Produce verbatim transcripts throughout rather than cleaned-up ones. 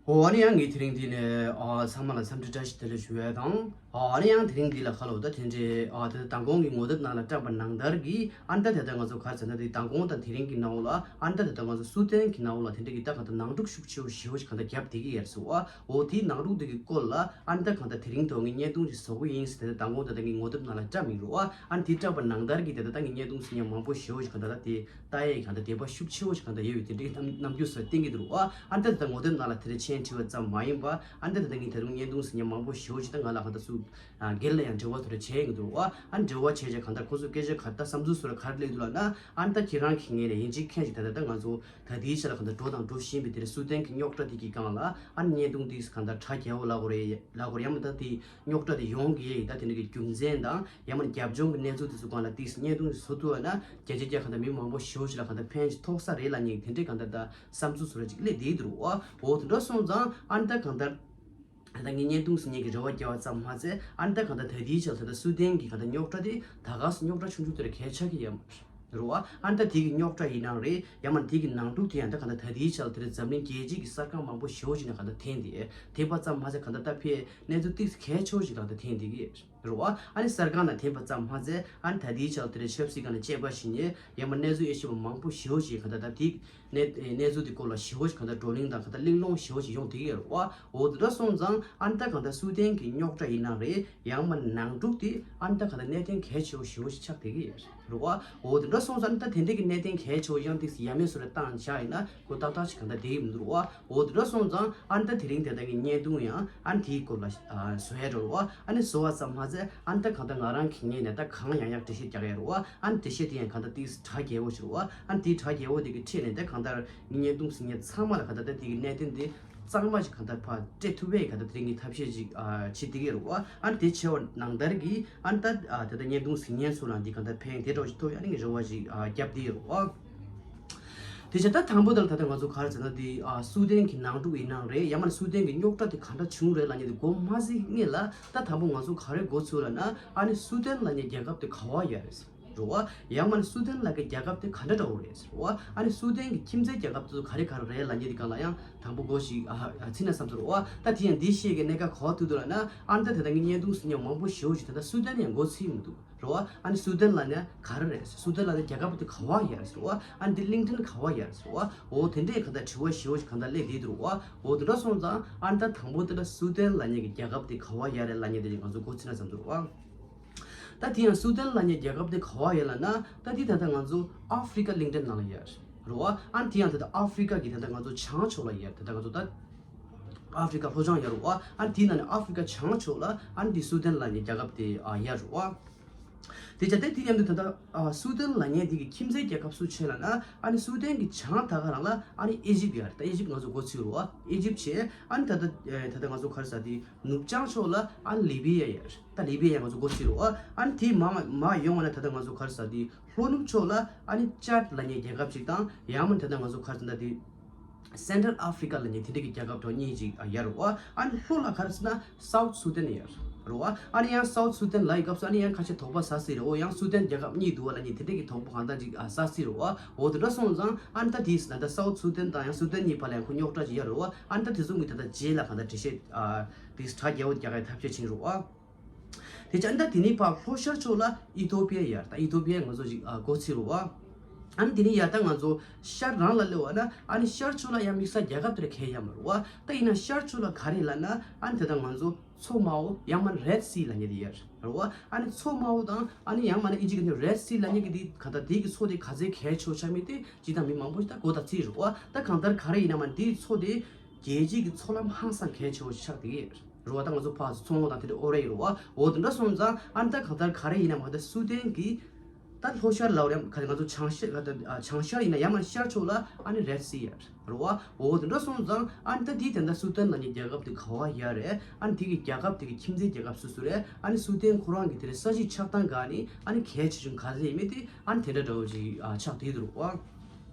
ཨོ་ཨ་ནི་ཡང་ངས་དེ་རིང་འདི་ནས་ཨ་ཚང་མ་ལ་འཚམས་འདྲི་བཀྲ་ཤིས་བདེ་ལེགས་ཞུ་ཡས་དང་། ཨ་ཨ་ནི་ཡང་དེ་རིང་འདི་ལ་ཁ་ལོ་ད་དེ་འདྲའི་ཨ་ད་མདང་དགོང་གི་ངོ་དེབ་ནང་ལ་བཀྲམ་པ་ནང་ལྟར་གྱི་ཨ་ནི་ད་དེ་ད་ང་ཚོ་ག་རེ་ཟེར་ན་དེ་མདང་དགོང་དང་དེ་རིང་གི་ནང་ལ་ཨ་ནི་ད་དེ་ད་ང་ཚོ་སུའུ་ཏན་གྱི་ནང་ལ་དེ་འདྲ་གི་ད་གང་ལྟར་ནང་འཁྲུག་ཤུགས་ཆེ་བོ་ཞེ་བོ་ཞིག་གང་ལྟར་བརྒྱབ་བསྡད་ཀྱི་ཡོད་རེད་ཟེར་བ། འོ་དེའི་ནང་འཁྲུག་དེ་གི་སྐོར་ལ་ཨ་ནི་ད་གང་ལྟར་དེ་རིང་ཐོག་ངས་བརྙན་ཐུང་ཞིག་བཟོ་གི་ཡིན་ཟེར་དེ་ད་མདང་དགོང་ད་ད་ངའི་ངོ་དེབ་ནང་ལ་བཀྲམ་ཡིན་རེད་བ། ཨ་ནི་དེ་བཀྲམ་པ་ནང་ལྟར་གྱི་དེ་ད་ད་ངའི་བརྙན་ཐུང་ཟེར་མཁན་མང་པོ་ཞེ་བོ་ཞིག་གང་ལྟར་ད་དེ། ལྟ་ཡས་གང་ལྟར་དད་པ་ཤུགས་ཆེ་བོ་ཞིག་གང་ལྟར་ཡོད་པའི་དེ་འདྲའི་རྣམ་རྣམ་འགྱུར་སོགས་བསྟན་གྱི་འདུག་ཨ། ཨ་ནི་ད་ལྟ་ངོ་དེབ་ནང་ལ་དེ་འདྲ་མཆན་བྲིས་པ་ཙམ་མ་ཡིན་པ། ཨ་ནི་ད་ལྟ་ངས་ད་དུང་བརྙན་ཐུང་ཟེར་མཁན་མང་པོ་ཞེ་བོ་ཞིག་ད་ང་ལ་གང་ལྟར་སུ་སྒེར་ལ་ཡང་འབྲེལ་བ་དེ་འདྲ་བྱས་ཡོང་གི་འདུག་ཨ། ཨ་ནི་འབྲེལ་བ་བྱས་བྱས་གང་ལྟར་ཁོ་ཚོ་སྐད་ཆ་ག་ད་བསམ་ཚུལ་སོགས་ལ་ག་རེ་སླེབས་འདུག་ལབ་ན། ཨ་ནི་ད་ཁྱེད་རང་གི་ངོས་ནས་ཡིན་གཅིག་མཁྱེན་གཅིག་ད་ལྟ་ད་ང་ཚོ་ད་ལྟའི་ཆ་ལ་གང་ལྟར་འགྲོ་དང་འགྲོ་བཞིན་པའི་དེ་འདྲ་སུའུ་ཏན་གྱི་རྙོག་དྲ་དེ་གི་སྒང་ལ་ཨ་ནི་བརྙན་ཐུང་དེ་གང་ལྟར་དྲ་རྒྱས་པོ་ལབ་དགོས་རེད་ལབ་དགོས་རེད། ཡང་མིན་ད་དེ་རྙོག་དྲ་དེ་ཡོང་གི་ཡོད་ད་དེ་འདྲ་གི་རྒྱུ་མཚན་དང་། ཡང་མིན་རྒྱབ་ལྗོངས་ཀྱི་གནས་ཚུལ་དེ་ཚོ་སྒང་ལ་ཏིས་བརྙན་ཐུང་ཞིག་བཟོ་ཐུབ་པ་ན་བརྒྱ་ཆ་བརྒྱ་གང་ལྟར་མི་མང་པོ་ཞེ་པོ་ཞིག་ལ་གང་ལྟར་ཕན་ཞིག་ཐོགས་ས་རེད་ལབ་མཁན་དེ་འདྲའི་གང་ལྟར་ད་བསམ་ཚུལ་བཟོ་འདྲ་ཅིག་སླེབས་བསྡད་འདུག་ཨ། འོ་དེ་འདྲ་སོང་ཙང་ཨ་ནི་ད་གང་ལྟར་ད་ངས་བརྙན་ཐུང་ཟེར་མཁན་གྱི་རེ་བ་རྒྱག་པ་ཙམ་མ་ཟད། ཨ་ནི་ད་གང་ལྟར་ད་ལྟའི་ཆར་ད་ལྟ་སུའུ་ཏན་གྱི་གང་ལྟར་རྙོག་དྲ་དེ་ད་ག་སེ་རྙོག་དྲ་ཆུང་ཆུང་དེ་ར་གས་ཆགས་ཀྱི་ཡོད་མ་རེད་བ། ཨ་ནི་ད་དེ་གི་རྙོག་དྲ་ཡིན་ནའང་རེད། ཡང་མིན་དེ་གི་ནང་འཁྲུག་དེ་ཡང་ད་གང་ལྟར་ད་ལྟའི་ཆར་དེ་ར་འཛམ་གླིང་རྒྱལ་སྤྱི་གི་གསར་ཁང་མང་པོ་ཞེ་པོ་ཞིག་ནས་གང་ལྟར་ཐོན་བསྡད། ཐོན་པ་ཙམ་མ་ཟད་གང་ལྟར་ད་ཕར་གནས་ཚུལ་ཏིག་ཙམ་གལ་ཆེ་བོ་ཞིག་གང་ལྟར་ཐོན་བསྡད་ཀྱི་རེད་བ། ཨ་ནི་གསར་ཁང་ནང་ཐོན་པ་ཙམ་མ་ཟད། ཨ་ནི་ད་ལྟའི་ཆར་དེ་ར་ཆབ་སྲིད་སྒང་ནས་དཔྱད་པ་བྱེད་མཁན་ཡང་མིན་གནས་ཚུལ་དབྱེ་ཞིབ་པ་མང་པོ་ཞེ་པོ་ཞིག་གང་ལྟར་ད་དེ་གནས་གནས་ཚུལ་དེ་སྐོར་ལ་ཞེ་པོ་ཞིག་གང་ལྟར་བགྲོ་གླེང་དང་གང་ལྟར་གླེང་སློང་ཞེ་པོ་ཞིག་ཡོང་བསྡད་ཀྱི་ཡོད་རེད་བ། འོ་དེ་འདྲ་སོང་ཙང་ཨ་ནི་ད་གང་ལྟར་སུའུ་ཏན་གྱི་རྙོག་དྲ་ཡིན་ནའང་རེད། ཡང་མིན་ནང་འཁྲུག་དེ་ཨ་ནི་ད་གང་ལྟར་གནད་དོན་གལ་ཆེ་བོ་ཞེ་པོ་ཞིག་ཆགས་བསྡད་ཀྱི་ཡོད་རེད་བ། འོ་དེ་འདྲ་སོང་ཙང་ཨ་ནི་ད་དེ་འདྲའི་གི་གནད་དོན་གལ་ཆེ་བོ་ཡང་ཏིག་ཙམ་ཡ་མེད་བཟོ་འདྲ་བཏང་བཞག་ཡིན་ན་ཁོ་ཏག་ཏག་ཅིག་གང་ལྟར་བསྡད་ཀྱི་མི་འདུག་རེད་བ། འོ་དེ་འདྲ་སོང་ཙང་ཨ་ནི་ད་དེ་རིང་དེ་ད་ངས་བརྙན་ཐུང་ཡང་ཨ་ནི་དེའི་སྐོར་ལ་ཨ་བཟོ་ཡ་འགྲོ་རེད་བ། ཨ་ནི་བཟོ་བ་ཙམ་མ་ཟད་ཨ་ནི་ད་གང་ལྟར་ང་རང་གི་ངོས་ནས་ད་གང་ཡང་ཡང་འགྲེལ་བཤད་རྒྱག་ཡ་རེད་བ། ཨ་ནི་འགྲེལ་བཤད་དེ་ཡང་གང་ལྟར་ཏིག་ཙམ་གྲ་རྒྱས་པོ་ཞིག་རེད་བ། ཨ་ནི་དེའི་གྲ་རྒྱས་པོ་དེ་གི་ཁྲོད་ནས་ད་གང་ལྟར་ངས་བརྙན་ཐུང་ཟེར་མཁན་ཚང་མ་ལ་གང་ལྟར་ད་དེ་གི་གནད་དོན་དེ་གཙང་མ་ཞིག་གང་ལྟར་ཕར་སྤྲད་ཐུབ་པའི་གང་ལྟར་དེ་རིང་གི་ཐབས་ཤེས་ཅིག་ཨ་བྱེད་བསྡད་ཀྱི་ཡོད་རེད་བ། ཨ་ནི་དེ་བྱས་པ་ནང་ལྟར་གྱི་ཨ་ནི་ད་ཨ་ད་ལྟ་བརྙན་ཐུང་གཟིགས་མཁན་ཚོ་ལ་འདི་གང་ལྟར་ཕན་བདེ་འདྲ་བོ་ཞིག་ཐོབ་ཡ་ནི་ངས་རེ་བ་ཞིག་ཨ་བརྒྱབ་བསྡད་ཡོད་རེད་བ། དེ་བྱས་ད་དང་པོ་དེ་ལ་ད་ལྟ་ང་ཚོ་ག་རེ་ཟེར་ན་འདི་ཨ་སུའུ་ཏན་གྱི་ནང་འཁྲུག་ཡིན་ནའང་རེད། ཡང་མིན་སུའུ་ཏན་གྱི་རྙོག་དྲ་དེ་ག་འདྲ་བྱུང་རེད་ལབ་མཁན་དེ་འགོ་མ་ཟིན་སྔོན་ལ་ད་དང་པོ་ང་ཚོ་ག་རེ་འགོ་ཚུགས་ལབ་ན། ཨ་ནི་སུའུ་ཏན་ལབ་མཁན་རྒྱལ་ཁབ་དེ་ག་པར་ཡོད་རེད། རེད་བ། ཡང་མིན་སུའུ་ཏན་ལབ་མཁན་རྒྱལ་ཁབ་དེ་ག་འདྲ་འདྲ་བོ་རེད་ཟེར་བ། ཨ་ནི་སུའུ་ཏན་གྱི་ཁྱིམ་མཚེས་རྒྱལ་ཁབ་དེ་ཚོ་ག་རེ་ག་རེ་རེད་ལབ་མཁན་དེ་སྒང་ལ་ཡང་དང་པོ་འགོ་ཞིག་ཨ་ཨ་ཚིག་ན་བསམ་ཚུལ་རེད་བ། ད་དེ་ཡང་འདི་ཤེས་ཀྱི་གནད་འགག་ག་པར་ཐུག་འདུག་ལབ་ན། ཨ་ནི་ད་དེ་ད་ངས་བརྙན་ཐུང་ཟེར་མཁན་མང་པོ་ཞེ་པོ་ཞིག་ད་ལྟ་སུའུ་ཏན་ཡང་འགོ་ཚུགས་མི་འདུག་རེད་བ། ཨ་ནི་སུའུ་ཏན་ལབ་མཁན་ག་རེ་རེད། སུའུ་ཏན་ལབ་མཁན་རྒྱལ་ཁབ་དེ་ག་པར་ཡོད་རེད་ཟེར་བ། ཨ་ནི་འདི་གླིང་ཕྲན་ག་པར་ཡོད་རེད་ཟེར་བ། འོ་དེ་འདྲའི་ག་ད་དྲི་བ་ཞེ་པོ་ཞིག་གང་ལྟར་སླེབས་བསྡད་འདུག་རེད་བ། འོ་དེ་འདྲ་སོང་ཙང་ཨ་ནི་ད་དང་པོ་དེ་ལ་སུའུ་ཏན་ལབ་མཁན་གྱི་རྒྱལ་ཁབ་དེ་ག་པར་ཡོད་རེད་ལབ་མཁན་དེ་ང་ཚོ་འགོ་ཚུགས་ན་བསམ་ཚུལ་རེད་བ། ད་དེ་ཡང་སུའུ་ཏན་ལབ་མཁན་རྒྱལ་ཁབ་དེ་ག་པར་ཡོད་ལབ་ན། ད་དེ་ད་ལྟ་ང་ཚོ་ཨ་ཧྥི་རི་ཀ་གླིང་ཕྲན་ནང་ལ་ཡོད་རེད་བ། ཨ་ནི་དེ་ཡང་ད་ལྟ་ཨ་ཧྥི་རི་ཀ་གི་ད་ལྟ་ང་ཚོ་བྱང་ཕྱོགས་ལ་ཡོད་རེད། ད་ལྟ་ང་ཚོ་ད་ཨ་ཧྥི་རི་ཀ་ལྷོ་བྱང་ཡོད་རེད་བ། ཨ་ནི་དེ་ནང་ནས་ཨ་ཧྥི་རི་ཀ་བྱང་ཕྱོགས་ལ་ཨ་ནི་དེ་སུའུ་ཏན་ལབ་མཁན་རྒྱལ་ཁབ་དེ་ཨ་ཡོད་རེད་བ། དེ་བྱས་ཏེ་དེ་མཉམ་དུ་ད་ལྟ་ཨ་སུའུ་ཏན་ལབ་མཁན་དེ་གི་ཁྱིམ་མཚེས་རྒྱལ་ཁབ་སུ་ཆེ་ལབ་ན། ཨ་ནི་སུའུ་ཏན་གྱི་བྱང་ད་ག་རང་ལ་ཨ་ནི་ཨི་ཇིབ་ཡོད་རེད། ད་ཨི་ཇིབ་ང་ཚོ་འགོ་ཚུགས་རེད་བ། ཨི་ཇིབ་བྱས། ཨ་ནི་ད་ལྟ་ཨེ་ད་ལྟ་ང་ཚོ་ག་རེ་ཟེར་དེ་ནུབ་བྱང་ཕྱོགས་ལ་ཨ་ནི་ལི་བི་ཡ་ཡོད་རེད། ད་ལི་བི་ཡ་ང་ཚོ་འགོ་ཚུགས་རེད་བ། ཨ་ནི་དེའི་མ་མ་ཡོང་བ་ན་ད་ལྟ་ང་ཚོ་ག་རེ་ཟེར་དེ་ལྷོ་ནུབ་ཕྱོགས་ལ་ཨ་ནི་ཅཱད་ལབ་མཁན་རྒྱལ་ཁབ་ཅིག་དང་། ཡང་མིན་ད་ལྟ་ང་ཚོ་ག་རེ་ཟེར་ན་དེ་སེན་ཊལ་ཨ་ཧྥི་རི་ཀ་ལབ་མཁན་དེ་འདྲ་གི་རྒྱལ་ཁབ་གྲངས་གཉིས་ཅིག་ཡོད་རེད་བ། ཨ་ནི་ལྷོ་ལ་ག་རེ་ཟེར་ན་སའུ་ཐི་སུའུ་ཏན་ཡོད་རེད་བ། ཨ་ནི་ཡང་སའུ་ཐི་སུའུ་ཏན་ལབ་ཡི་སྐབས་སུ་ཨ་ནི་ཡང་ཁ་ཤས་དོགས་པ་ཟ་སྲིད་རེད། འོ་ཡང་སུའུ་ཏན་རྒྱལ་ཁབ་གཉིས་འདུག་བ་ལབ་མཁན་དེ་འདྲ་གི་དོགས་པ་གང་ལྟར་ཅིག་ཟ་སྲིད་རེད་བ། འོ་དེ་འདྲ་སོང་ཙང་ཨ་ནི་ད་དེས་ན་ད་སའུ་ཐི་སུའུ་ཏན་དང་ཡང་སུའུ་ཏན་གཉིས་བར་ལ་ཡང་ཁོ་རྙོག་དྲ་ཅིག་ཡོད་རེད་བ། ཨ་ནི་ད་དེ་ཚོ་གཉིས་ད་ལྟ་རྗེས་ལ་གང་ལྟར་འགྲེལ་བཤད་དེས་གྲ་རྒྱས་པོ་རྒྱག་གི་ཐབས་ཤེས་བྱེད་རེད་བ། དེ་ཅང་ད་དེ་ནི་ཕར་ལྷོ་ཤར་ཕྱོགས་ལ་ཨི་ཐོ་པི་ཡ་ཡོད་རེད། ད་ཨི་ཐོ་པི་ཡ་ང་ཚོ་ཅིག་ཨ་འགོ་ཚུགས་རེད་བ། ཨ་ནི་དེ་ནི་ཡ་ད་ང་ཚོ་ཤར་རང་ལ་སླེབས་པ་ན་ཨ་ནི་ཤར་ཕྱོགས་ལ་ཡང་དམིགས་བསལ་རྒྱལ་ཁབ་དེ་འདྲ་གང་ཡང་མ་རེད་བ། ད་ཡིན་ན་ཤར་ཕྱོགས་ལ་ག་རེ་ལབ་ན། ཨ་ནི་དེ་ད་ང་ཚོ་མཚོ་དམར་པོ་ཡང་མིན་རེད་སི་ལབ་མཁན་དེ་ཡོད་རེད་བ། ཨ་ནི་མཚོ་དམར་པོ་དང་ཨ་ནི་ཡང་མིན་ན་ཨིན་ཇི་གི་ནི་རེད་སི་ལབ་མཁན་གྱི་དེ་ག་ད་དེ་གི་མཚོ་དེ་ག་ཚོད་གལ་ཆེ་བོ་ཆགས་མིན་དེ་ཅིག་ད་མི་མང་པོ་ཞིག་ད་གོ་ད་ཚིག་རེད་བ། ད་གང་ལྟར་ག་རེ་ཡིན་ན་མ་དེའི་མཚོ་དེ་རྒྱལ་སྤྱི་གི་མཚོ་ལམ་ཧང་སང་གལ་ཆེ་བོ་ཞིག་ཆགས་བསྡད་ཀྱི་ཡོད་རེད། རེད་བ། ད་ང་ཚོ་ཕར་ཚོང་དང་དེ་འདྲ་ཨོ་རེད་རེད་བ། འོ་དེ་འདྲ་སོང་ཙང་ཨ་ནི་ད་གང་ལྟར་ག་རེ་ཡིན་ན་མ་ད་སུའུ་ཏན་གྱི་ད་ལྷོ་ཤར་ལ་རེད། ག་ང་ཚོ་བྱང་ཤར་ག་ད་བྱང་ཤར་ཡིན་ན་ཡང་མ་ཤར་ཕྱོགས་ལ་ཨ་ནི་རེད་སི་ཡོད་རེད་བ། འོ་དེ་འདྲ་སོང་ཙང་ཨ་ནི་ད་དེའི་དེ་འདྲ་སུའུ་ཏན་ལབ་མཁན་རྒྱལ་ཁབ་དེ་ག་པར་ཡོད་རེད། ཨ་ནི་དེ་གི་རྒྱལ་ཁབ་དེ་གི་ཁྱིམ་མཚེས་རྒྱལ་ཁབ་སུ་སུ་རེད། ཨ་ནི་སུའུ་ཏན་ཁོ་རང་གི་དེ་རེད་ས་གཞི་ཆགས་སྟངས་ག་ནི་ཨ་ནི་གལ་ཆེ་ཆུང་ག་ཚོད་ཡིན་མིན་དེ་ཨ་ནི་དེ་འདྲ་འདྲ་བོ་ཅིག་ཆགས་བསྡད་འདུག་རེད་བ།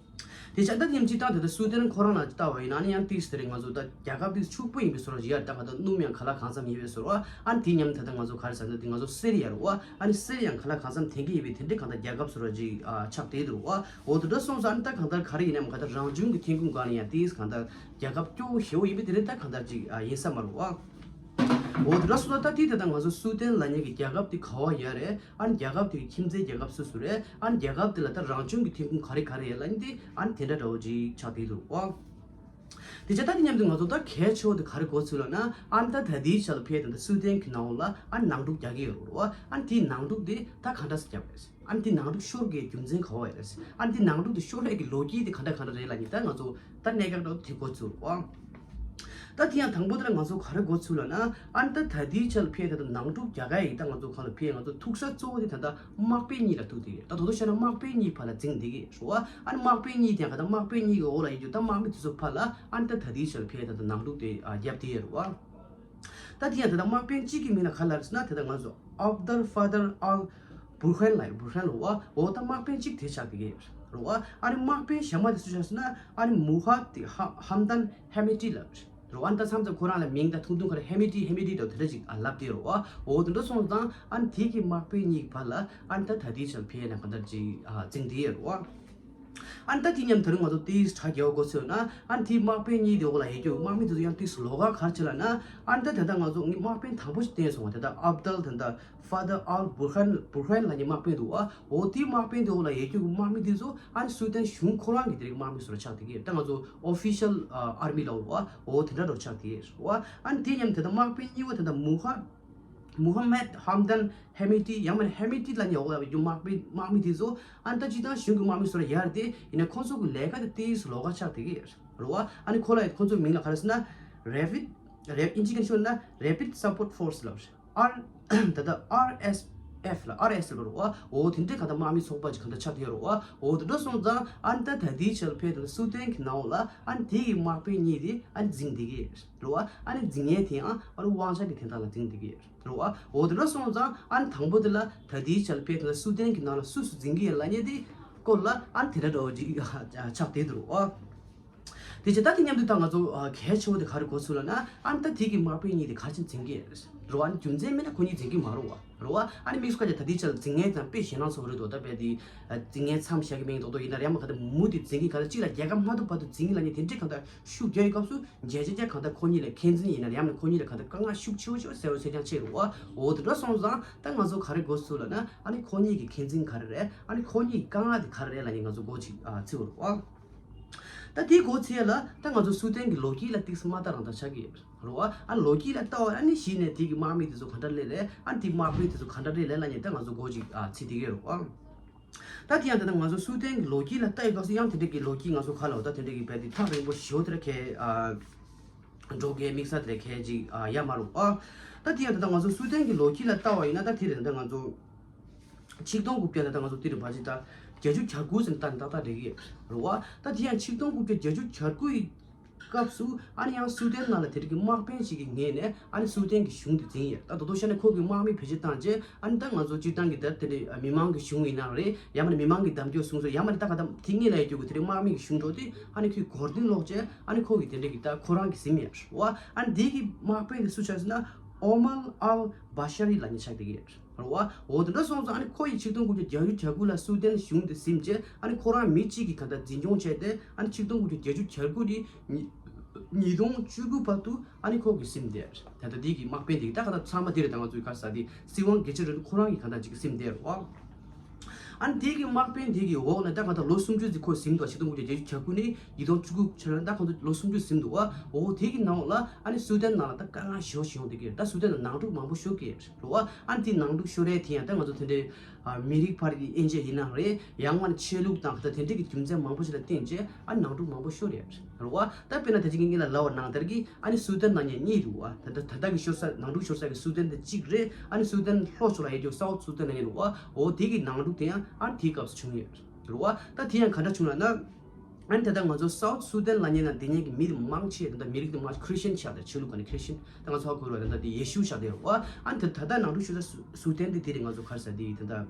དེ་བྱས་ད་དེ་ཉམས་ཅིག་ད་དེ་ད་སུའུ་ཏན་ཁོ་རང་ལ་ལྟ་བ་ཡིན་ན་ཨ་ནི་ཡང་ཏིས་དེ་རེད། ང་ཚོ་ད་རྒྱལ་ཁབ་དེ་ཕྱུག་པོ་ཡིན་པའི་བཟོ་འདྲ་ཅིག་ཡ། ད་ག་ད་སྣུམ་ཡང་ག་ལ་གང་འཚམ་ཡོད་པའི་བཟོ་འདྲ། ཨ་ནི་དེ་མཉམ་ད་ད་ང་ཚོ་ག་རེ་ཟེར་ན་དེ་ང་ཚོ་གསེར་ཡ་རེད་བ། ཨ་ནི་གསེར་ཡང་ག་ལ་གང་འཚམ་ཐོན་གྱི་ཡོད་པའི་དེ་འདྲའི་གང་ད་རྒྱལ་ཁབ་བཟོ་འདྲ་ཅིག་ཨ་ཆགས་བསྡད་འདུག་བ། འོ་དེ་འདྲ་སོང་ཙང་ཨ་ནི་ད་གང་ལྟར་ག་རེ་ཡིན་ནའང་གང་ལྟར་རང་བྱུང་གི་ཐོན་ཁུངས་སྒང་ནས་ཡང་ཏིས་གང་ལྟར་རྒྱལ་ཁབ་སྐྱོ་བོ་ཞེ་བོ་ཡིན་པའི་དེ་རེད། ད་གང་ལྟར་ཅིག་ཨ་ཡིན་ས་མ་རེད་བ། འོ་དེ་འདྲ་སོང་ཙང་ད་དེ་ད་ད་ང་ཚོ་སུའུ་ཏན་ལབ་མཁན་གྱི་རྒྱལ་ཁབ་དེ་ག་བ་ཡ་རེད། ཨ་ནི་རྒྱལ་ཁབ་དེ་གི་ཁྱིམ་མཚེས་རྒྱལ་ཁབ་སུ་སུ་རེད། ཨ་ནི་རྒྱལ་ཁབ་དེ་ལ་ད་རང་བྱུང་གི་ཐོན་ཁུངས་ག་རེ་ག་རེ་ཡོད་ལབ་མཁན་དེ་ཨ་ནི་དེ་འདྲ་འདྲ་བོ་ཅིག་ཆགས་བསྡད་འདུག་བ། དེ་བྱས་ད་དེ་མཉམ་དུ་ང་ཚོ་ད་གལ་ཆེ་བོ་དེ་ག་རེ་གོ་ཚུལ་ལབ་ན། ཨ་ནི་ད་ད་ལྟའི་ཆ་ལ་ཕེབས་ད་ད་སུའུ་ཏན་གྱི་ནང་ལ་ཨ་ནི་ནང་འཁྲུག་རྒྱག་གི་ཡོད་རེད་བ། ཨ་ནི་དེའི་ནང་འཁྲུག་དེ་ད་ག་འདྲ་སེ་རྒྱག་པ་རེད། ཨ་ནི་དེ་ནང་འཁྲུག་ཤོར་གྱི་རྒྱུ་མཚན་ག་བ་ཡོད་རེད། ཨ་ནི་དེ་ནང་འཁྲུག་དེ་ཤོར་ཡས་ཀྱི་ལོ་རྒྱུས་དེ་ག་འདྲ་ག་འདྲ་རེད་ལབ་མཁན་ད་ང་ཚོ་ད་གནད་འགག་འདྲ་བོ་དེ་གོ་ཚུལ་རེད་བ། ད་དེ་ཡང་དང་པོ་དེ་ལ་ང་ཚོ་ག་རེ་གོ་ཚུལ་ལབ་ན། ཨ་ནི་ད་ད་ལྟའི་ཆ་ལ་ཕེབས་ད་ད་ནང་འཁྲུག་རྒྱག་ག་ཡི་ད་ང་ཚོ་གང་ལ་ཕེབས། ང་ཚོ་ཐུག་ས་གཙོ་བོ་དེ་ད་ད་དམག་དཔོན་གཉིས་ལ་ཐུག་བསྡད་ཡོད། ད་དོ་དོ་བྱས་ན་དམག་དཔོན་གཉིས་བར་ལ་འཛིང་བསྡད་ཀྱི་རེད་བ། ཨ་ནི་དམག་དཔོན་གཉིས་དེ་ཡང་ག་ད་དམག་དཔོན་གཉིས་ཀྱི་འོག་ལ་ཡོད་རྒྱུ་ད་དམག་མི་དེ་ཚོ་བར་ལ་ཨ་ནི་ད་ད་ལྟའི་ཆ་ལ་ཕེབས་ད་ད་ནང་འཁྲུག་དེ་ཨ་བརྒྱབ་བསྡད་ཡོད་རེད་བ། ད་དེ་ཡང་ད་ད་དམག་དཔོན་གཅིག་གི་མིང་ལ་ག་ལབ་ཟེར་ན་དེ་ད་ང་ཚོ་ཨབ་དལ་ཧྥ་དར་ཨལ་བུར་ཧན་ལབ་ཡོད། བུར་ཧན་ལབ་བ། འོ་ད་དམག་དཔོན་གཅིག་དེ་ཆགས་བསྡད་ཀྱི་རེད་བ། ཨ་ནི་དམག་དཔོན་གཞན་མ་དེ་སུ་ཆགས་ཟེར་ན་ཨ་ནི་མུ་ཧ་དི་ཧ་ཧམ་དན་ཧེ་མི་ཏི་ལབ་རེད་བ། ཨ་ནི་ད་མཚམས་མཚམས་ཁོ་རང་ལ་མིང་ད་ཐུང་ཐུང་ཁ་ལ་ཧེ་མི་ཏི་ཧེ་མི་ཏི་འདྲ་བོ་དེ་འདྲ་ཅིག་ཨ་ལབ་བསྡད་ཡོད་རེད་བ། འོ་དེ་འདྲ་སོང་ཙང་ཨ་ནི་དེ་གི་དམག་དཔོན་གཉིས་ཀྱི་བར་ལ་ཨ་ནི་ད་ད་ལྟའི་ཆར་ཕེབས་ན་ག་འདྲ་ཅིག་ཨ་འཛིང་བསྡད་ཡོད་རེད་བ། ཨ་ནི་ད་དེ་མཉམ་དུ་ང་ཚོ་ཏིས་དྲ་རྒྱལ་བ་གོ་ཚོད་ན། ཨ་ནི་དེའི་དམག་དཔོན་གཉིས་དེ་འོག་ལ་ཡོད་རྒྱུ་དམག་མི་དེ་ཚོ་ཡང་ཏིས་ལོགས་ཀ་ག་རེ་བྱེད་ལབ་ན། ཨ་ནི་ད་ད་ལྟ་ང་ཚོ་དམག་དཔོན་དང་པོ་ཞིག་བསྟན་སོང་བ། ད་ལྟ་ཨབ་དལ་ད་ལྟ་ཧྥ་དར་ཨལ་བུར་ཧན་བུར་ཧན་ལབ་མཁན་དམག་དཔོན་འདུག་བ། འོ་དེའི་དམག་དཔོན་དེ་འོག་ལ་ཡོད་རྒྱུ་གི་དམག་མི་དེ་ཚོ་ཨ་ནི་སུའུ་ཏན་གཞུང་ཁོ་རང་གི་དེ་རིགས་དམག་མི་ཚོ་ལ་ཆགས་བསྡད་ཀྱི་རེད། ད་ང་ཚོ་ཨོ་ཕི་ཤལ་ཨར་མི་ལབ་རེད་བ། འོ་དེ་འདྲ་འདྲ་ཆགས་བསྡད་ཀྱི་རེད་བ། ཨ་ནི་དེ་མཉམ་དུ་ད་ལྟ་དམག་དཔོན་གཉིས་པ་ད་ལྟ་མུ་ཧ་མུ་ཧ་མད་ཧམ་དན་ཧེ་མི་ཏི་ཡང་མིན་ཧེ་མི་ཏི་ལབ་མཁན་འོག་ལ་ཡོད་རྒྱུ་དམག་དཔོན་དམག་མི་དེ་ཚོ་ཨ་ནི་ད་སྤྱིར་བཏང་གཞུང་གི་དམག་མི་ཚོ་ལ་ཡ་རེད་དེ། ཡིན་ན་ཁོང་ཚོ་གི་ལས་ཀ་དེ་ཏིས་ལོགས་ཀ་ཆགས་བསྡད་ཀྱི་རེད་བ། ཨ་ནི་ཁོ་ལ་ཁོང་ཚོའི་མིང་ལ་ག་རེ་ཟེར་ན་རེ་པིད་རེ་ཨིན་ཇི་གི་ཤོད་ན་Rapid Support Force ལབ་རེད། ཨར་ད་ལྟ་ཨར་ཨེས་ཨེཕ་ལ་ཨར་ཨེས་ལབ་རེད་བ། འོ་དེ་འདྲའི་ག་ད་དམག་མི་ཚོགས་པ་ཅིག་ག་ད་ཆགས་བསྡད་ཡོད་རེད་བ། འོ་དེ་འདྲ་སོང་ཙང་ཨ་ནི་ད་ད་ལྟའི་ཆར་ཕེབས་ད་སུའུ་ཏན་གྱི་ནང་འོག་ལ་ཨ་ནི་དེ་གི་དམག་དཔོན་གཉིས་དེ་ཨ་ནི་འཛིང་བསྡད་ཀྱི་རེད་བ། ཨ་ནི་འཛིང་མཁན་དེ་ཡང་ཨ་ནི་དབང་ཆ་གི་དོན་དག་ལ་འཛིང་བསྡད་ཀྱི་རེད་བ། འོ་དེ་འདྲ་སོང་ཙང་ཨ་ནི་དང་པོ་དེ་ལ་ད་ལྟའི་ཆར་ཕེབས་ད་སུའུ་ཏན་གྱི་ནང་ལ་སུ་སུ་འཛིང་གི་ཡོད་ལབ་མཁན་དེ་སྐོར་ལ་ཨ་ནི་དེ་འདྲ་འདྲ་བོ་ཅིག་ཆགས་བསྡད་འདུག་རེད་བ། དེ་བྱས་ད་དེ་མཉམ་དུ་ད་ང་ཚོ་ཨ་གལ་ཆེ་བོ་དེ་ག་རེ་གོ་ཚུལ་ལབ་ན། ཨ་ནི་ད་དེ་གི་དམག་དཔོན་གཉིས་དེ་ག་རེ་བྱས་འཛིང་གི་རེད་བ། ཨ་ནི་རྒྱུ་མཚན་མེད་ན་ཁོ་གཉིས་འཛིང་གི་མ་རེད་བ། རེད་བ། ཨ་ནི་དམིགས་སུ་བཀར་ད་ལྟའི་ཆར་འཛིང་མཁན་དང་དཔེ་ཞེད་སྣང་ཚ་བོ་རེད་འདུག་ད་དཔེ་དེ་ཨ་འཛིང་མཁན་མཚམས་བཞག་གི་མིན་འདུག་དོ། ཡིན་ན་ཡང་མ་ག་ད་མུ་དེ་འཛིང་གི་ག་ད་གཅིག་ལ་རྒྱལ་ཁབ་སྣ་ཚོགས་བར་དུ་འཛིང་གི་ལབ་མཁན་དེ་འདྲའི་གང་ལྟར་ཤུགས་རྒྱག་ཡོད་སྐབས་སུ་བརྒྱ་ཆ་བརྒྱ་གང་ལྟར་ཁོ་གཉིས་ལ་འཁོན་འཛིན་ཡིན་ན་ཡང་མིན་ཁོ་གཉིས་ལ་གང་ལྟར་དཀའ་ངལ་ཤུགས་ཆེ་བོ་ཆེ་བོ་སེལ་བའི་ཚད་ཀྱང་ཆེ་རེད་བ། འོ་དེ་འདྲ་སོང་ཙང་ད་ང་ཚོ་ག་རེ་གོ་ཚུལ་ལབ་ན། ཨ་ནི་ཁོ་གཉིས་ཀྱི་འཁོན་འཛིན་ག་རེ་རེད། ཨ་ནི་ཁོ་གཉིས་ཀྱི་དཀའ་ངལ་དེ་ག་རེ་རེད་ལབ་མཁན་ང་ཚོ་མགོ་ཅིག་ཨ་ཚོད་རེད་བ། ད་དེའི་མགོ་ཚོད་ལ་ད་ང་ཚོ་སུའུ་ཏན་གྱི་ལོ་རྒྱུས་ལ་ཏིག་ཙམ་མ་ལྟ་རང་ལྟ་ཆགས་ཀྱི་རེད་བ། ཨ་ལོ་རྒྱུས་ལ་ལྟ་བ་ཨ་ནི་གཞི་ནས་དེ་གི་དམག་མི་དེ་ཚོ་ག་འདྲ་རེད་ལབ། ཨ་ནི་དེ་དམག་དཔོན་དེ་ཚོ་ག་འདྲ་རེད་ལབ་ལབ་མཁན་ད་ང་ཚོ་མགོ་ཅིག་ཨ་ཚོད་བསྡད་ཀྱི་རེད་བ། ད་དེ་ཡང་ད་ལྟ་ང་ཚོ་སུའུ་ཏན་གྱི་ལོ་རྒྱུས་ལ་ལྟ་ཡི་སྐབས་སུ་ཡང་དེ་འདྲ་གི་ལོ་རྒྱུས་ང་ཚོ་ག་ལ་འོ་ད་དེ་འདྲ་གི་རྦད་དེ་ཐག་རིང་པོ་ཞེ་པོ་དེ་འདྲ་གས་ཨ་འགྲོ་གི་དམིགས་ས་དེ་འདྲ་གས་ཅིག་ཨ་ཡ་མ་རུ་ཨ། ད་དེ་ཡང་ད་ལྟ་ང་ཚོ་སུའུ་ཏན་གྱི་ལོ་རྒྱུས་ལ་ལྟ་བ་ཡིན་ན་ད་དེ་རེད། ད་ང་ཚོ་ཆིག་སྟོང་དགུ་བརྒྱ་ད་ལྟ་ང་ཚོ་དེ་རེད་བ་ཅིག་ད་བརྒྱད་ཅུ་གྱ་དགུ་ཙམ་ལྟ་ནས་ཏག་ཏག་རེད་གི་རེད་བ། ད་དེ་ཡང་ཆིག་སྟོང་དགུ་བརྒྱ་བརྒྱད་ཅུ་གྱ་དགུ་ཡི་སྐབས་སུ་ཨ་ནི་ཡང་སུའུ་ཏན་ནང་ལ་དེ་རིགས་ཀྱི་དམག་དཔོན་ཞིག་གི་ངོས་ནས་ཨ་ནི་སུའུ་ཏན་གྱི་གཞུང་དེ་འཛིན་ཡོད། ད་དོ་དོ་བཤད་ན་ཁོ་གི་དམག་མི་བེད་སྤྱོད་བཏང་རྗེས་ཨ་ནི་ད་ང་ཚོ་སྤྱིར་བཏང་གི་ད་དེ་འདྲའི་མི་མང་གི་གཞུང་ཡིན་ན་རེད། ཡང་མིན་ན་མི་མང་གི་གདམ་སྐྱོར་གསུང་སྲོལ། ཡང་མིན་ན་ད་ག་ད་དེ་སྔོན་ལ་ཡོད་རྒྱུ་གི་དེ་རིགས་དམག་མི་གི་གཞུང་འགྲོ་དུས་ཨ་ནི་ཁོས་གོ་རྟིང་སློག་རྗེས་ཨ་ནི་ཁོ་གི་དེ་འདྲ་གི་ད་ཁོ་རང་གི་ཟིན་ཡོད་རེད་བ། ཨ་ནི་དེ་གི་དམག་དཔོན་དེ་སུ་ཆགས་ཟེར་ན་ཨོ་མལ་ཨལ་བ་ཤ་རི་ལབ་མཁན་ཆགས་བསྡད་ཀྱི་ཡོད་རེད། རེད་བ། འོ་དེ་འདྲ་སོང་ཙང་ཨ་ནི་ཁོ་ཡིས་ཆིག་སྟོང་དགུ་བརྒྱ་བརྒྱད་ཅུ་གྱ་དགུ་ལ་སུའུ་ཏན་གཞུང་དེ་ཟིན་རྗེས་ཨ་ནི་ཁོ་རང་མི་གཅིག་གིས་གང་ལྟར་འཛིན་སྐྱོང་བྱས་ཏེ་ཨ་ནི་ཆིག་སྟོང་དགུ་བརྒྱ་བརྒྱད་ཅུ་གྱ་དགུ་ནས་ཉིས་ཉིས་སྟོང་བཅུ་དགུ་བར་དུ་ཨ་ནི་ཁོ་གིས་ཟིན་བསྡད་རེད། ད་ལྟ་འདི་གི་དམག་དཔོན་དེ་གིས་ད་གང་ལྟར་ཚང་མ་འདི་རེད། ད་ང་ཚོའི་ག་རེ་ཟེར་དེ་སྲིད་དབང་སྒེར་གཅོད་རེད། ཁོ་རང་གིས་གང་ལྟར་ཅིག་ཟིན་བསྡད་རེད་བ། ཨ་ནི་དེ་གི་དམག་དཔོན་དེ་གི་འོག་ནས་ད་གང་ལྟར་ལོ་སུམ་ཅུ་ཙམ་ཁོ་ཟིན་འདུག་ཆིག་སྟོང་དགུ་བརྒྱ་བརྒྱད་ཅུ་གྱ་དགུ་ནས་ཉིས་སྟོང་བཅུ་དགུ་བྱས་ན་ད་ཁོ་ཚོ་ལོ་སུམ་ཅུ་ཟིན་འདུག་བ། འོ་དེ་གི་ནང་ལ་ཨ་ནི་སུའུ་ཏན་ནང་ལ་ད་དཀའ་ངལ་ཞེ་པོ་ཞིག་ཡོང་བསྡད་ཀྱི་རེད། ད་སུའུ་ཏན་ལ་ནང་འཁྲུག་མང་པོ་ཤོར་གྱི་རེད་བ། ཨ་ནི་དེ་ནང་འཁྲུག་ཤོར་ཡས་དེ་ཡང་ད་ང་ཚོ་དེ་འདྲའི་ཨ་མི་རིགས་བར་གྱི་དབྱེ་འབྱེད་ཡིན་ན་རེད། ཡང་མིན་ན་ཆོས་ལུགས་དང་ད་དེ་འདྲའི་གི་རྒྱུ་མཚན་མང་པོ་ཞིག་ལ་བརྟེན་བྱས་ཨ་ནི་ནང་འཁྲུག་མང་པོ་ཤོར་ཡོད་རེད་བ། ད་དཔེར་ན་ད་ཅིག་ངས་ལ་ལབ་པ་ནང་ལྟར་གྱི་ཨ་ནི་སུའུ་ཏན་ནང་ཉིད་གཉིས་འདུག་བ། ད་ད་ད་ལྟ་གི་ཤོར་ས་ནང་འཁྲུག་ཤོར་ས་གི་སུའུ་ཏན་དེ་གཅིག་རེད། ཨ་ནི་སུའུ་ཏན་ལྷོ་ཕྱོགས་ལ་ཡོད་རྒྱུ་སའུ་ཐི་སུའུ་ཏན་ལབ་མཁན་འདུག་བ། འོ་དེ་གི་ནང་འཁྲུག་དེ་ཡང་ཨ་ནི་དེའི་སྐབས་སུ་བྱུང་ཡོད་རེད་བ། ད་དེ་ཡང་ག་འདྲ་བྱུང་ལབ་ན། ཨ་ནི་ད་ལྟ་ང་ཚོ་སའུ་ཐི་སུའུ་ཏན་ལབ་མཁན་ནང་བསྡད་མཁན་གྱི་མི་དེ་མང་ཆེ་ད་ལྟ་མི་རིགས་དེ་མང་ཆེ་ཁྲི་སི་ཅན་ཆགས་ཏེ་ཆོས་ལུགས་ག་ནས་ཁྲི་སི་ཅན་ད་ང་ཚོ་ཧ་གོ་རོགས་ད་ལྟ་དེ་ཡེ་ཤུ་ཆགས་བསྡད་ཡོད་རེད་བ། ཨ་ནི་ད་ད་ལྟ་ནང་འཁྲུག་ཤོར་ས་སུའུ་ཏན་དེ་དེ་རེད། ང་ཚོ་ག་རེ་ཟེར་དེ་ད་ལྟ་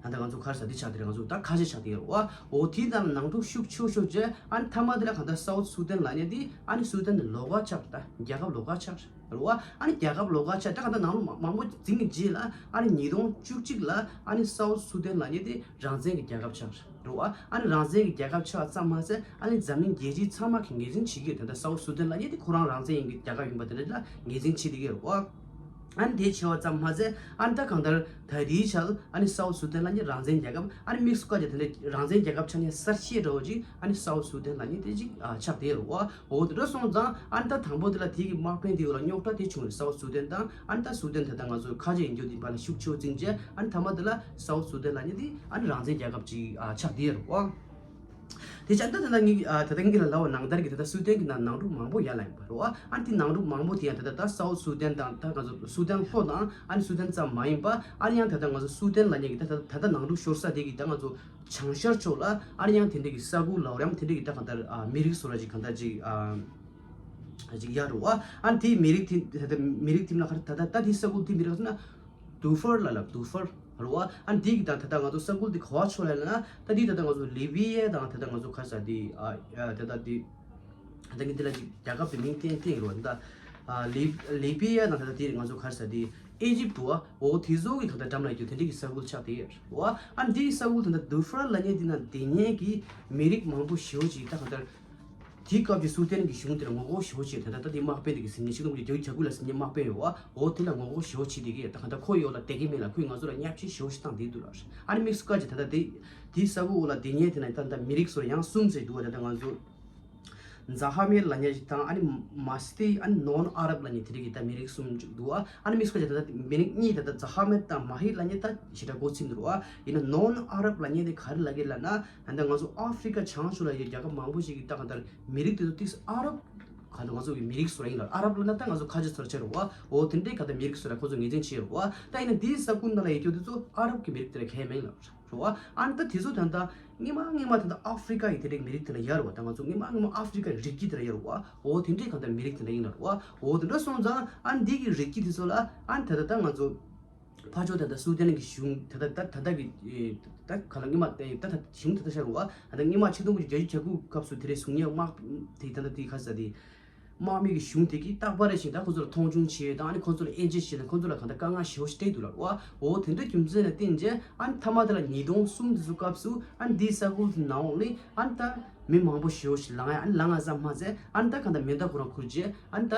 ད་ལྟ་ང་ཚོ་ག་རེ་ཟེར་འདི་ཆགས་དེ་རེད། ང་ཚོ་ད་ཁ་ཆེ་ཆགས་དེ་རེད་བ། འོ་དེའི་ནང་ལ་ནང་འཁྲུག་ཤུགས་ཆེ་ཤོས་བྱས། ཨ་ནི་མཐའ་མ་དེ་ལ་གང་ལྟར་སའུ་ཐི་སུ་དན་ལབ་མཁན་དེ་ཨ་ནི་སུ་དན་ལོགས་ཀ་ཆགས། ད་རྒྱལ་ཁབ་ལོགས་ཀ་ཆགས་རེད་བ། ཨ་ནི་རྒྱལ་ཁབ་ལོགས་ཀ་ཆགས། ད་གང་ལྟར་ནང་ལོགས་མང་པོ་འཛིང་གི་རྗེས་ལ་ཨ་ནི་ཉིས་སྟོང་བཅུ་གཅིག་ལ་ཨ་ནི་སའུ་ཐི་སུ་དན་ལབ་མཁན་དེ་རང་བཙན་གྱི་རྒྱལ་ཁབ་ཆགས་རེད་བ། ཨ་ནི་རང་བཙན་གྱི་རྒྱལ་ཁབ་ཆགས་ཙམ་མ་ཟད། ཨ་ནི་འཛམ་གླིང་རྒྱལ་སྤྱི་ཚང་མ་གིས་ངོས་འཛིན་བྱེད་ཀྱི་ཡོད། ད་ལྟ་སའུ་ཐི་སུ་དན་ལབ་མཁན་དེ་ཁོ་རང་རང་བཙན་ཡིན་གྱི་རྒྱལ་ཁབ་ཡིན་པ་དེ་འདྲ་ལ་ངོས་འཛིན་བྱེད་བསྡད་ཀྱི་ཡོད་རེད་བ། ཨ་ནི་དེ་བྱས་པ་ཙམ་མ་ཟད། ཨ་ནི་ད་གང་ལྟར་ད་ལྟའི་ཆར་ཨ་ནི་སའུ་ཐི་སུ་དན་ལབ་མཁན་རང་བཙན་རྒྱལ་ཁབ། ཨ་ནི་དམིགས་སུ་བཀར་གྱི་ད་ལྟ་རང་བཙན་རྒྱལ་ཁབ་ཆགས་མཁན་གསར་བཤད་འདྲ་བོ་ཅིག་ཨ་ནི་སའུ་ཐི་སུ་དན་ལབ་མཁན་དེ་ཅིག་ཨ་ཆགས་བསྡད་ཡོད་རེད་བ། འོ་དེ་འདྲ་སོང་ཙང་ཨ་ནི་ད་དང་པོ་དེ་ལ་དེ་གི་དམག་དཔོན་དེ་ཡོད་ལ་རྙོག་དྲ་དེ་བྱུང་རེད། སའུ་ཐི་སུ་དན་དང་ཨ་ནི་ད་སུ་དན་དེ་ད་ང་ཚོ་ཁ་ཆེ་ཡིན་རྒྱུ་དེ་བར་ལ་ཤུགས་ཆེ་བོ་འཛིང་རྗེས། ཨ་ནི་མཐའ་མ་དེ་ལ་སའུ་ཐི་སུ་དན་ལབ་མཁན་དེ་ཨ་ནི་རང་བཙན་རྒྱལ་ཁབ་ཅིག་ཨ་ཆགས་བསྡད་ཡོད་རེད་བ། དེ་ཆ་ད་ད་ལྟ་ངས་ཨ་ད་ལྟ་ངས་ལ་ལབ་པ་ནང་ལྟར་གྱི་ད་ལྟ་སུ་དན་གྱི་ནང་ནང་འཁྲུག་མང་པོ་ཡར་ལངས་ཡོད་པ་རེད་བ། ཨ་ནི་དེ་ནང་འཁྲུག་མང་པོ་དེ་ཡང་ད་ལྟ་ད་སའུ་སུ་དན་དང་ད་ང་ཚོ་སུ་དན་ལྷོ་དང་ཨ་ནི་སུ་དན་ཙམ་མ་ཡིན་པ། ཨ་ནི་ཡང་ད་ལྟ་ང་ཚོ་སུ་དན་ལབ་མཁན་གྱི་ད་ད་ད་ལྟ་ནང་འཁྲུག་ཤོར་ས་དེ་གི་ད་ང་ཚོ་བྱང་ཤར་ཕྱོགས་ལ་ཨ་ནི་ཡང་དེ་འདྲ་གི་ས་ཁུལ་ལབ་རམ། དེ་འདྲ་གི་ད་གང་ལྟར་ཨ་མི་རིགས་སུ་ར་ཅིག་གང་ལྟར་ཅིག་ཨ་ཅིག་ཡོད་རེད་བ། ཨ་ནི་དེའི་མི་རིགས་དེ་ད་ལྟ་མི་རིགས་དེ་ལ་ག་རེ་ད་ད་ད་དེའི་ས་ཁུལ་དེ་མི་རིགས་ཟེར་ན། དུ་ཧྥར་ལ་ལབ། དུ་ཧྥར་རེད་བ། ཨ་ནི་དེ་གི་ད་ད་ལྟ་ང་ཚོ་ས་ཁུལ་དེ་ག་བ་ཕྱོགས་ལ་ལབ་ན། ད་དེ་ད་ལྟ་ང་ཚོ་ལི་བི་ཡ་དང་ད་ལྟ་ང་ཚོ་ག་རེ་ཟེར་དེ་ཨ་ཨ་ད་ལྟ་དེ་ད་ལྟ་ངས་དེ་ལ་ཅིག་རྒྱལ་ཁབ་དེ་མིང་བསྟན་བསྟན་ཡོད་རེད་བ། ད་ཨ་ལི་ལི་བི་ཡ་དང་ད་ལྟ་དེ་ང་ཚོ་ག་རེ་ཟེར་དེ་ཨེ་ཇིབ་དུ་བ། འོ་དེ་ཚོ་གི་ད་ལྟ་འགྲམ་ལ་ཡོད་དེ་འདྲ་གི་ས་ཁུལ་ཆགས་བསྡད་ཡོད་རེད་བ། ཨ་ནི་དེའི་ས་ཁུལ་ད་ལྟ་དུ་ཧྥར་ལབ་མཁན་དེ་ན་དེ་ཉིད་ཀྱི་མི་རིགས་མང་པོ་ཞེ་པོ་ཅིག་ད་གང་ལྟར། དེའི་སྐབས་ཀྱི་སུའུ་ཏན་གྱི་གཞུང་དེར་ངོ་རྒོལ་ཞེ་པོ་བྱས། ད་ལྟ་ད་དེ་དམག་དཔོན་དེ་གི་ཟིན་ཉེ་ཆིག་སྟོང་དགུ་བརྒྱ་བརྒྱད་ཅུ་གྱ་དགུ་ལ་ཟིན་ཉེ་དམག་དཔོན་ཡོད་བ། འོ་དེ་ལ་ངོ་རྒོལ་ཞེ་པོ་བྱས་དེ་གི་ད་གང་ལྟར་ཁོ་ཡོད་ལ་དེ་གི་མེད་ལ་ཁོས་ང་ཚོ་ལ་བརྙས་བཅོས་ཞེ་པོ་ཞིག་བཏང་བསྡད་འདུག་ལ། ཨ་ནི་དམིགས་སུ་བཀར་གྱི་ད་ལྟ་དེ་དེའི་ས་ཁུལ་འོག་ལ་དེ་ཉེ་དེ་ན་ད་ལྟ་མི་རིགས་སོ་ཡང་གསུམ་ཟེར་འདུག་བ། ད་ལྟ་ང་ཚོ་ཛ་ཧ་མེད་ལབ་མཁན་ཞིག་དང་། ཨ་ནི་མ་སི་ཏི། ཨ་ནི་ནོན་ཨ་རབ་ལབ་མཁན་དེ་རིགས་ཀྱི་ད་མི་རིགས་གསུམ་ཅིག་འདུག་བ། ཨ་ནི་དམིགས་སུ་བཀར་གྱི་ད་ལྟ་མི་རིགས་གཉིས་ད་ལྟ་ཛ་ཧ་མེད་དང་མ་ཧི་ལབ་མཁན་ད་ཞེ་དྲག་འགོ་ཚུགས་འདུག་བ། ཡིན་ན་ནོན་ཨ་རབ་ལབ་མཁན་དེ་ག་རེ་ལབ་ཀྱི་ལབ་ན། ད་ལྟ་ང་ཚོ་ཨ་ཧྥི་རི་ཀ་བྱང་ཕྱོགས་ལ་ཡོད་རྒྱལ་ཁབ་མང་པོ་ཞིག་གི་ད་གང་ལྟར་མི་རིགས་དེ་ཚོ་ཏིག་ཨ་རབ་ག་ད་ང་ཚོ་གི་མི་རིགས་སུ་ར་ཡིན་ལ། ཨ་རབ་ལབ་ན་ད་ང་ཚོ་ཁ་ཆེ་ཚོ་ར་ཆེ་རུ་བ། འོ་དེ་འདྲའི་ག་ད་མི་རིགས་སུ་ར་ཁོ་ཚོ་ངོས་འཛིན་བྱེད་རུ་བ། ད་ཡིན་ན་འདིའི་ས་ཁུལ་ནང་ལ་ཡོད་རྒྱུ་དེ་ཚོ་ཨ་རབ་གི་མི་རིགས་དེ་ལ་ཁས་མེད་ལ་རུ་བ། ཨ་ནི་ད་དེ་ཚོ་ད་ལྟ་སྔོན་མ་སྔོན་མ་ད་ལྟ་ཨ་ཧྥི་རི་ཀ་ཡི་དེ་འདྲའི་མི་རིགས་དེ་ལ་ཡོད་རུ་བ། ད་ང་ཚོ་སྔོན་མ་སྔོན་མ་ཨ་ཧྥི་རི་ཀ་རིགས་རྒྱུད་དེ་ལ་ཡོད་རུ་བ། འོ་དེ་འདྲའི་ག་ད་མི་རིགས་དེ་ལ་ཡིན་ལ་རུ་བ། འོ་དེ་འདྲ་སོང་ཙང་ཨ་ནི་འདི་གི་རིགས་རྒྱུད་དེ་ཚོ་ལ་ཨ་ནི་ད་ལྟ་ད་ང་ཚོ་ཕར་ཕྱོགས་ད་ལྟ་སུའུ་ཏན་གྱི་གཞུང་ད་ལྟ་ད་ད་ལྟ་གི་ད་ག་ལ་སྔོན་མ་ད་ད་ད་གཞུང་ད་ལྟ་ཤར་བ་ད་ལྟ་སྔོན་མ་ཆིག་སྟོང་དགུ་བརྒྱ་བརྒྱད་ཅུ་གྱ་དགུ་སྐབས་སུ་དེ་རེད་གསུང་ཉེ་དམག་དེ་ད་ལྟ་དེ་ག་ས་དེ་དམག་མི་གི་གཞུང་དེ་གིས་རྟག་པར་རེ་བཞིན་ད་ཁོ་ཚོ་ལ་མཐོང་ཆུང་བྱས་དང་། ཨ་ནི་ཁོ་ཚོ་ལ་དབྱེ་འབྱེད་བྱས་ནས་ཁོ་ཚོ་ལ་གང་ལྟར་དཀའ་ངལ་ཞེ་པོ་ཞིག་སྤྲད་འདུག་ལ་བ། འོ་དེ་འདྲ་རྒྱུ་མཚན་ལ་བརྟེན་རྗེས་ཨ་ནི་མཐའ་མ་དེ་ལ་ཉིས་སྟོང་གསུམ་དེ་ཚོ་སྐབས་སུ་ཨ་ནི་འདིའི་ས་ཁུལ་དེ་ནང་ལ་ཨ་ནི་ད་མི་མང་པོ་ཞེ་པོ་ཞིག་ལངས་ཡ། ཨ་ནི་ལངས་ཡ་ཙམ་མ་ཟད་ཨ་ནི་ད་གང་ལྟར་མེ་མདའ་ཁོ་རང་ཁུར་རྗེས་ཨ་ནི་ད།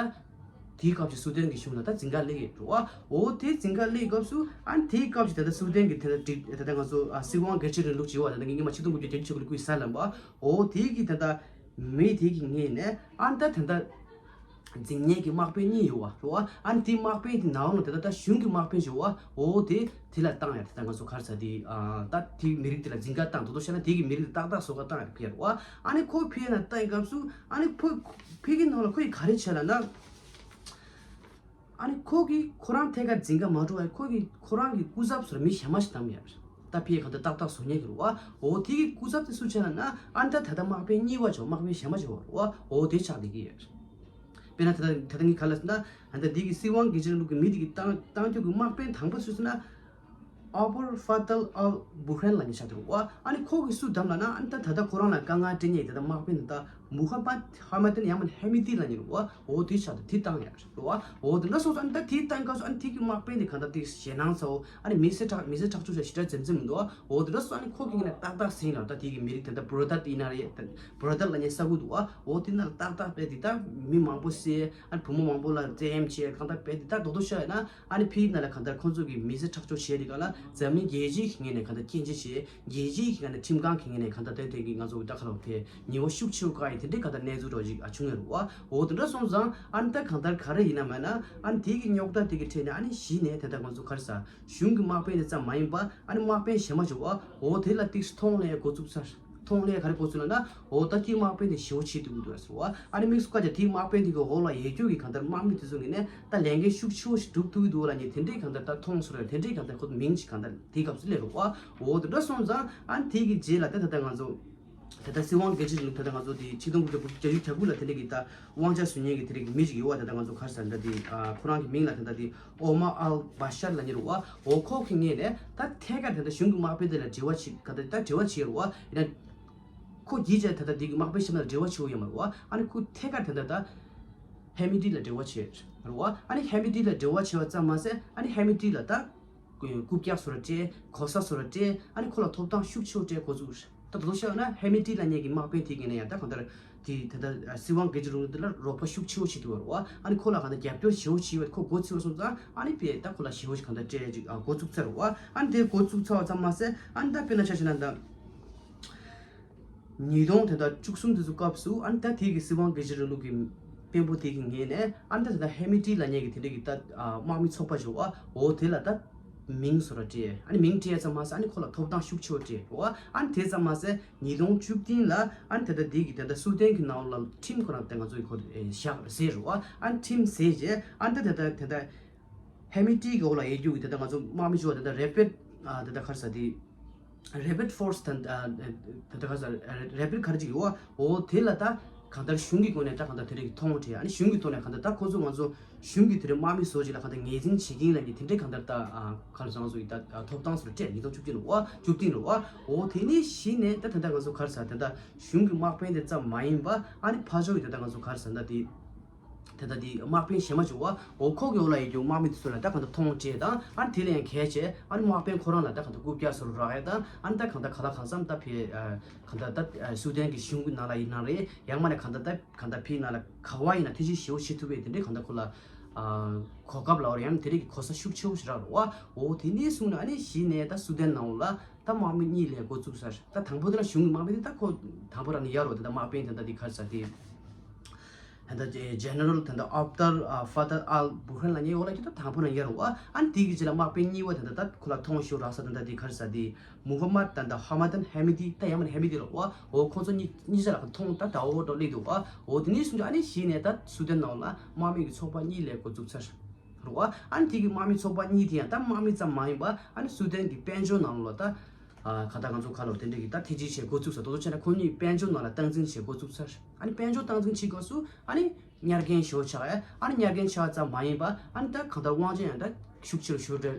དེའི་སྐབས་ཀྱི་སུའུ་ཏན་གྱི་གཞུང་ལ་ད་འཛིང་ག་སླེབས་ཡོད་རེད་བ། འོ་དེ་འཛིང་ག་སླེབས་སྐབས་སུ་ཨ་ནི་དེའི་སྐབས་ཀྱི་ད་ལྟ་སུའུ་ཏན་གྱི་ད་ལྟ་སྒྲིག་ད་ལྟ་ང་ཚོ་ཨ་སྲིད་དབང་སྒེར་གཅོད་རིང་ལུགས་བྱེད་པ་ད་ལྟ་ངས་སྔོན་མ་ཆིག་སྟོང་དགུ་བརྒྱ་བརྒྱད་ཅུ་གྱ་དགུ་ལ་བསྐུལ་ས་ལབ་པ། འོ་དེའི་གི་ད་ལྟ་མི་དེ་གི་ངོས་ནས་ཨ་ནི་ད་ད་ལྟ་འཛིང་མཁན་གྱི་དམག་དཔོན་གཉིས་ཡོད་བ་རེད་བ། ཨ་ནི་དེའི་དམག་དཔོན་དེ་ནང་ལ་ད་ལྟ་ད་གཞུང་གི་དམག་དཔོན་ཞིག་ཡོད་བ། འོ་དེ་དེ་ལ་བཏང་ཡ། ད་ལྟ་ང་ཚོ་ག་རེ་ཟེར་དེ་ཨ་ད་དེའི་མི་རིགས་དེ་ལ་འཛིང་ག་བཏང་དོ་དོ་བཤད་ན་དེ་གི་མི་རིགས་དེ་ཏག་ཏག་བཟོ་ག་བཏང་ཡ་ཕེབས་རེད་བ། ཨ་ནི་ཁོ་ཕེབས་ན་བཏང་ཡ་སྐབས་སུ་ཨ་ནི་ཁོ་ཕེབས་ཀྱི་ནང་ལ་ཁོ་ཡི་ག་རེ་བྱས་ལབ་ན། ཨ་ནི་ཁོ་གིས་ཁོ་རང་ཐད་ཀར་འཛིང་ག་མ་འགྲོ་བར་ཁོ་གིས་ཁོ་རང་གི་སྐུ་ཚབ་ཚོར་མི་གཞན་མ་ཞིག་བཏང་ཡོད་རེད། ད་ཕ་གི་གང་ལྟར་ཏག་ཏག་བཟོ་མཁན་གྱི་རེད་བ། འོ་དེ་གི་སྐུ་ཚབ་དེ་སུ་བྱས་ལབ་ན་ཨ་ནི་ད་ད་ལྟ་དམག་དཔོན་གཉིས་པ་ཅིག་དམག་དཔོན་གཞན་མ་ཅིག་ཡོད་རེད་བ། འོ་དེ་ཆགས་བསྡད་ཀྱི་ཡོད་རེད། དཔེར་ན་ད་ལྟ་ད་ལྟ་ངས་ག་རེ་ལབ་ཟེར་ན་ཨ་ནི་ད་འདི་གི་སྲིད་དབང་སྒེར་གཅོད་རིང་ལུགས་ཀྱི་མི་དེ་གི་བཏང་བཏང་རྒྱུ་གི་དམག་དཔོན་དང་པོ་སུ་ཟེར་ན། ཨ་བུལ་ཧྥ་ཏལ་ཨལ་བུ་ཧྲན་ལབ་མཁན་ཆགས་འདུག་བ། ཨ་ནི་ཁོ་གིས་སུ་བདམས་ལབ་ན་ཨ་ནི་ད་ད་ལྟ་ཁོ་རང་ལ་དཀའ་ངལ་སྤྲད་མཁན་ད་ལྟ་དམག་དཔོན་ད་ལྟ་མུ་ཧ་མད་ཧ་མད་ཏན་ཡ་མན་ཧ་མི་ཏི་ལབ་མཁན་འདུག་བ། འོ་དེ་ཆགས་འདུག་དེ་བཏང་ཡ་རེད་བ། འོ་དེ་འདྲ་སོང་ཙང་ཨ་ནི་ད་དེ་བཏང་སྐབས་སུ་ཨ་ནི་དེ་གི་དམག་དཔོན་དེ་གང་ལྟར་དེ་ཞེད་སྣང་ཚ་བོ། ཨ་ནི་མི་ཚེ་ཁྲག་མི་ཚེ་ཁྲག་སྦྱོར་བྱ་ཞེ་དྲག་འཛེམ་འཛེམ་མི་འདུག་བ། འོ་དེ་འདྲ་སོང་ཨ་ནི་ཁོ་གིས་ན་ཏག་ཏག་ཟིན་ལ་ད་དེ་གི་མི་རིགས་ད་ལྟ་བོ་ར་དར་དེ་ཡིན་ན་རེད། བོ་ར་དར་ལབ་མཁན་ས་ཁུལ་འདུག་བ། འོ་དེ་ན་ཏག་ཏག་དཔེ་དེ་ད་མི་མང་པོ་བསད། ཨ་ནི་བུ་མོ་མང་པོ་ལ་བཙན་གཡེམ་བྱས། གང་ལྟར་དཔེ་དེ་ད་རྡོག་རྡོག་བཤད་ཡོད་ན། ཨ་ནི་ཕ་གི་ནང་ལ་གང་ལྟར་ཁོང་ཚོ་གིས་མི་ཚེ་ཁྲག་སྦྱོར་བྱས་དེ་ག་ལ་འཛམ་གླིང་རྒྱལ་སྤྱིའི་ངོས་ནས་གང་ལྟར་སྐྱོན་བརྗོད་བྱས། རྒྱལ་སྤྱིའི་ངོས་ནས་ཁྲིམས་ཁང་གི་ངོས་ནས་གང་ལྟར་དོན་དེ་གི་ང་ཚོ་ད་ག་ལ་དེ་ཉེས་པ་ཤུགས་ཆེ་བོ་བཀག་ཡིན། དེ་འདྲའི་གང་ལྟར་གནས་ཚུལ་འདྲ་ཞིག་ཨ་བྱུང་ཡོད་རེད་བ། འོ་དེ་འདྲ་སོང་ཙང་ཨ་ནི་ད་གང་ལྟར་ག་རེ་ཡིན་ན་མེད་ན་ཨ་ནི་དེ་གི་རྙོག་དྲ་དེ་གི་ཁྲོད་ནས་ཨ་ནི་གཞི་ནས་དེ་ལྟར་ང་ཚོ་ག་རེ་ཟ་གཞུང་གི་དམག་དཔོན་དེ་ཙམ་མ་ཡིན་པ་ཨ་ནི་དམག་དཔོན་གཞན་མ་ཞིག་བ། འོ་དེ་ལ་ཏིག་ཐོང་ལས་འགོ་བཙུགས་ཚར། ཐོང་ལས་ག་རེ་འགོ་བཙུགས་ལབ་ན། འོ་ད་དེའི་དམག་དཔོན་དེ་ཞེ་པོ་བྱེད་ཐུབ་ཀྱི་འདུག་ཟེར་བ། ཨ་ནི་དམིགས་སུ་བཀར་ཀྱང་དེའི་དམག་དཔོན་དེ་གི་འོག་ལ་ཡོད་རྒྱུ་གི་གང་ལྟར་དམག་མི་དེ་ཚོ་ངོས་ནས་ད་ལས་འགན་ཤུགས་ཆེ་བོ་ཞིག་སྒྲུབ་ཐུབ་ཀྱི་འདུག་ལབ་མཁན་དེ་འདྲའི་གང་ལྟར་ད་ཐོང་ཟེར་བ་དེ་འདྲའི་གང་ལྟར་ཁོ་མིང་ཞིག་གང་ལྟར་དེའི་སྐབས་སུ་སླེབས་རེད་བ། འོ་དེ་འདྲ་སོང་ཙང་ཨ་ནི་དེ་གི་རྗེས་ལ་ད་ད་ལྟ་ང་ཚོ་ ད་ལྟ་སྲིད་དབང་སྒེར་གཅོད་རིང་ལུགས་ད་ལྟ་ང་ཚོ་དེ་ཆིག་སྟོང་དགུ་བརྒྱ་བརྒྱད་ཅུ་གྱ་དགུ་ལ་དེ་འདྲ་གི་ད་དབང་ཆ་བཟུང་མཁན་གྱི་དེ་འདྲ་གི་མི་ཞིག་ཡོད་པ། ད་ལྟ་ང་ཚོ་ག་རེ་ཟེར་ད་དེ་ཨ་ཁོ་རང་གི་མིང་ལ་ད་ལྟ་དེ་ཨོ་མ་ཨལ་བ་ཤར་ལབ་མཁན་རེད་པ། འོ་ཁོ་གི་ངོས་ནས་ད་ཐད་ཀར་ད་ལྟ་གཞུང་གི་དམག་དཔོན་དེ་ལ་འབྲེལ་བ་བྱེད་ག་ད་ད་འབྲེལ་བ་བྱེད་རེད་པ། ཡིན་ན་ཁོ་གིས་བྱས་ད་ལྟ་དེ་གི་དམག་དཔོན་གཞན་པ་ལ་འབྲེལ་བ་བྱེད་ཡོད་མ་རེད་པ། ཨ་ནི་ཁོ་ཐད་ཀར་ད་ལྟ་ད་ཧེ་མི་ཏི་ལ་འབྲེལ་བ་བྱེད་རེད་པ། ཨ་ནི་ཧེ་མི་ཏི་ལ་འབྲེལ་བ་བྱེད་པ་ཙམ་མ་ཟད་ཨ་ནི་ཧེ་མི་ཏི་ལ་ད་རྐུབ་བཀྱག་བཟོ་འདྲ་སྤྲད། གོ་ས་བཟོ་འདྲ་སྤྲད། ཨ་ནི་ཁོ་ལ་ཐོབ་ཐང་ཤུགས་ཆེ་བོ་སྤྲད་འགོ་བཙུགས། ད་དུང་བཤད་ན་ཧེ་མི་ཏི་ལབ་མཁན་གྱི་དམག་དཔོན་དེ་གི་ནས་ཡང་ད་གང་ལྟར་དེ་ད་ལྟ་སྲིད་དབང་སྒེར་གཅོད་རིང་ལུགས་དེ་ལ་རོགས་པ་ཤུགས་ཆེ་བོ་བྱེད་ཐུབ་པ་རེད་པ། ཨ་ནི་ཁོ་ལ་གང་ལྟར་རྒྱབ་སྐྱོར་ཞེ་བོ་བྱེད་པ། ཁོ་འགོ་ཚུགས་པ་སོང་ཙང་ཨ་ནི་དཔེ་ད་ཁོ་ལ་ཞེ་བོ་ཞིག་གང་ལྟར་སྤྲད་ཅིག་ཨ་འགོ་བཙུགས་ཚར་རེད་པ། ཨ་ནི་དེ་འགོ་བཙུགས་ཚར་བ་ཙམ་མ་ཟད་ཨ་ནི་ད་དཔེར་ན་ཆ་བཞག་ན་ད། ཉིས་སྟོང་དེ་དག་བཅུ་གསུམ་དེ་ཚོ་སྐབས་སུ་ཨ་ནི་ད་དེ་གི་སྲིད་དབང་སྒེར་གཅོད་རིང་ལུགས་ཀྱི་དཔོན་པོ་དེ་གི་ངོས་ནས་ཨ་ནི་ད་དེ་དག་ཧེ་མི་ཏི་ལབ་མཁན་གྱི་དེ་འདྲ་གི་ད་ཨ་དམག་མི་ཚོགས་པ་ཞིག་ཡོད་པ། འོ་དེ་ལ་ད་མིང་བཟོ་འདྲ་སྤྲད། ཨ་ནི་མིང་སྤྲད་ཙམ་མ་ཟད་ཨ་ནི་ཁོ་ལ་ཐོབ་ཐང་ཤུགས་ཆེ་བོ་སྤྲད་རེད་པ། ཨ་ནི་དེ་ཙམ་མ་ཟད་ཉིས་སྟོང་བཅུ་བདུན་ལ་ཨ་ནི་དེ་དག་དེ་གི་དེ་དག་སུ་དན་གྱི་ནང་ལ་ཁྲིམས་ཁོ་རང་དེ་ང་ཚོ་གི་ཁོ་བཞག་ཟེར་རེད་པ། ཨ་ནི་ཁྲིམས་ཟེར་རྗེས་ཨ་ནི་ད་དེ་དག་དེ་དག་ཧེ་མི་ཏི་གི་འོག་ལ་ཡོད་རྒྱུ་གི་དེ་དག་ང་ཚོ་དམག་མི་ཞིག་ཡོད་པ། དེ་དག་རེ་པིཌ་ཨ་དེ་དག་ག་རེ་ཟེར་དེ། རེ་པིཌ་ཕོར་སི་དང་ཨ་དེ་དག་ག་རེ་ཟེར། རེ་པིཌ་ག་རེ་ཅིག་ཡོད་པ། འོ་དེ་ལ་ད་གང་ལྟར་གཞུང་གི་སྒོ་ནས་ད་གང་ལྟར་དེ་འདྲ་གི་ཐོ་དངོས་སྤྲད། ཨ་ནི་གཞུང་གི་ཐོག་ནས་གང་ལྟར་ད་ཁོ་ཚོ་ང་ཚོ་གཞུང་གི་དེ་འདྲ་དམག་མི་བཟོ་ཅིག་ལ་གང་ལྟར་ངོས་འཛིན་བྱེད་ཀྱིན་ལབ་ཀྱི་དེ་འདྲའི་གང་ལྟར་ད་ཨ་ག་རེ་ཟེར། ང་ཚོ་ཡི་ད་ཨ་ཐོབ་ཐང་སོགས་སྤྲད། ཉིས་སྟོང་བཅུ་བདུན་ལ་འོ་བཅུ་བདུན་ལ་འོ་འོ་དེ་ནས་གཞི་ནས་ད་ད་ལྟ་ང་ཚོ་ག་རེ་ཟེར། ད་ལྟ་གཞུང་གི་དམག་དཔོན་དེ་ཙམ་མ་ཡིན་པ་ཨ་ནི་ཕར་ཕྱོགས་ཀྱི་ད་ལྟ་ང་ཚོ་ག་རེ་ཟེར། ད་དེ། དེ་ལྟ་དེ་དམག་དཔོན་གཞན་མ་བྱུང་བ། འོ་ཁོ་གི་འོག་ལ་ཡོད་རྒྱུ་དམག་མི་དེ་ཚོ་ལ་ད་གང་ལྟར་ཐོ་དངོས་སྤྲད་དང་ཨ་དེ་ལས་ཡང་གལ་ཆེ་ཨ་ནི་དམག་དཔོན་ཁོ་རང་ལ་ད་གང་ལྟར་རྐུབ་བཀྱག་བཟོ་འདྲ་རག་ཡ་དང་ཨ་ནི་ད་གང་ལྟར་ག་ལ་གང་འཚམ་ད་ཕི་ཨ་གང་ལྟར་ད་ཨ་སུ་དན་གྱི་གཞུང་གི་ནང་ལ་ཡིན་ན་རེད། ཡང་མ་ནས་གང་ལྟར་ད་གང་ལྟར་ཕིའི་ནང་ལ་ག་བ་ཡིན་ན་ཐེ་ཇུས་ཞེ་པོ་བྱེད་ཐུབ་པའི་དེ་འདྲའི་གང་ལྟར་ཁོ་ལ་ཨ་གོ་སྐབས་ལ་འོར་ཡང་དེ་འདྲའི་གི་གོ་ས་ཤུགས་ཆེ་བོ་ཞིག་རག་རེད་བ། འོ་དེ་ནས་བཟུང་ནས་ཨ་ནི་གཞི་ནས་ད་སུ་དན་ནང་ལ་ད་དམག་མི་གཉིས་ལས་འགོ་བཙུགས་ཚར། ད་དང་པོ་དེ་ལ་གཞུང་གི་དམག་མི་དེ་ད་ཁོ་དང་པོ་རང་ནས་ཡར་རོ། དེ་ད་དམག་དཔོན་དེ་ད་དེ་ག་རེ་ཟེར་དེ། ད་ལྟ་ཇེ་ནེ་རལ་དེ་ད་ཨབ་ཏལ་ཨ་ཧྥ་ཏལ་ཨལ་བྷུ་ཧན་ལབ་མཁན་འོག་ལ་ཅིག་ད་དང་པོ་ནས་ཡར་རོ་བ། ཨ་ནི་དེ་གི་རྗེས་ལ་དམག་དཔོན་གཉིས་པ་དེ་ད་ད་ཁོ་ལ་ཐོ་དངོས་ཞེ་པོ་རག་ས་དེ་ད་དེ་ག་རེ་ཟེར་དེ་མུ་ཧམ་མད་དེ་ད་ཧ་མ་དན་ཧེ་མི་ཏི། ད་ཡ་མ་ཧེ་མི་ཏི་ལ་བ། འོ་ཁོ་ཚོ་གཉིས་གཉིས་ཆ་ལ་ཐོ་དངོས་ད་ད་འོ་འགྲོ་སླེབས་འདུག་བ། འོ་དེ་ནས་བཟུང་ཨ་ནི་གཞི་ནས་ད་སུ་དན་ནང་ལ་དམག་མི་གི་ཚོགས་པ་གཉིས་ལས་འགོ་བཙུགས་ཚར་རོ་བ། ཨ་ནི་དེ་གི་དམག་མི་ཚོགས་པ་གཉིས་དེ་ཡང་ད་དམག་མི་ཙམ་མ་ཡིན་པ་ཨ་ནི་སུ་དན་གི་དཔལ་འབྱོར་ནང་ལ་ད། ཨ་ག་ད་ང་ཚོ་ག་ལོ་དེ་འདྲ་གི་ད་ཐེ་ཇུས་བྱེད་འགོ་བཙུགས་ས། དོ་དོ་བྱས་ན་ཁོ་གཉིས་དཔལ་འབྱོར་ནང་ལ་སྟངས་འཛིན་བྱེད་འགོ་བཙུགས་ཚར། ཨ་ནི་དཔལ་འབྱོར་སྟངས་འཛིན་བྱེད་སྐབས་སུ་ཨ་ནི་གཉའ་རྒན་ཞེ་པོ་ཆགས་ཡ། ཨ་ནི་གཉའ་རྒན་ཆགས་ཙམ་མ་ཡིན་པ་ཨ་ནི་ད་གང་ལྟར་དབང་ཆ་ཡང་ད་ཤུགས་ཆེ་རུ་ཞེ་པོ་འགྲོ་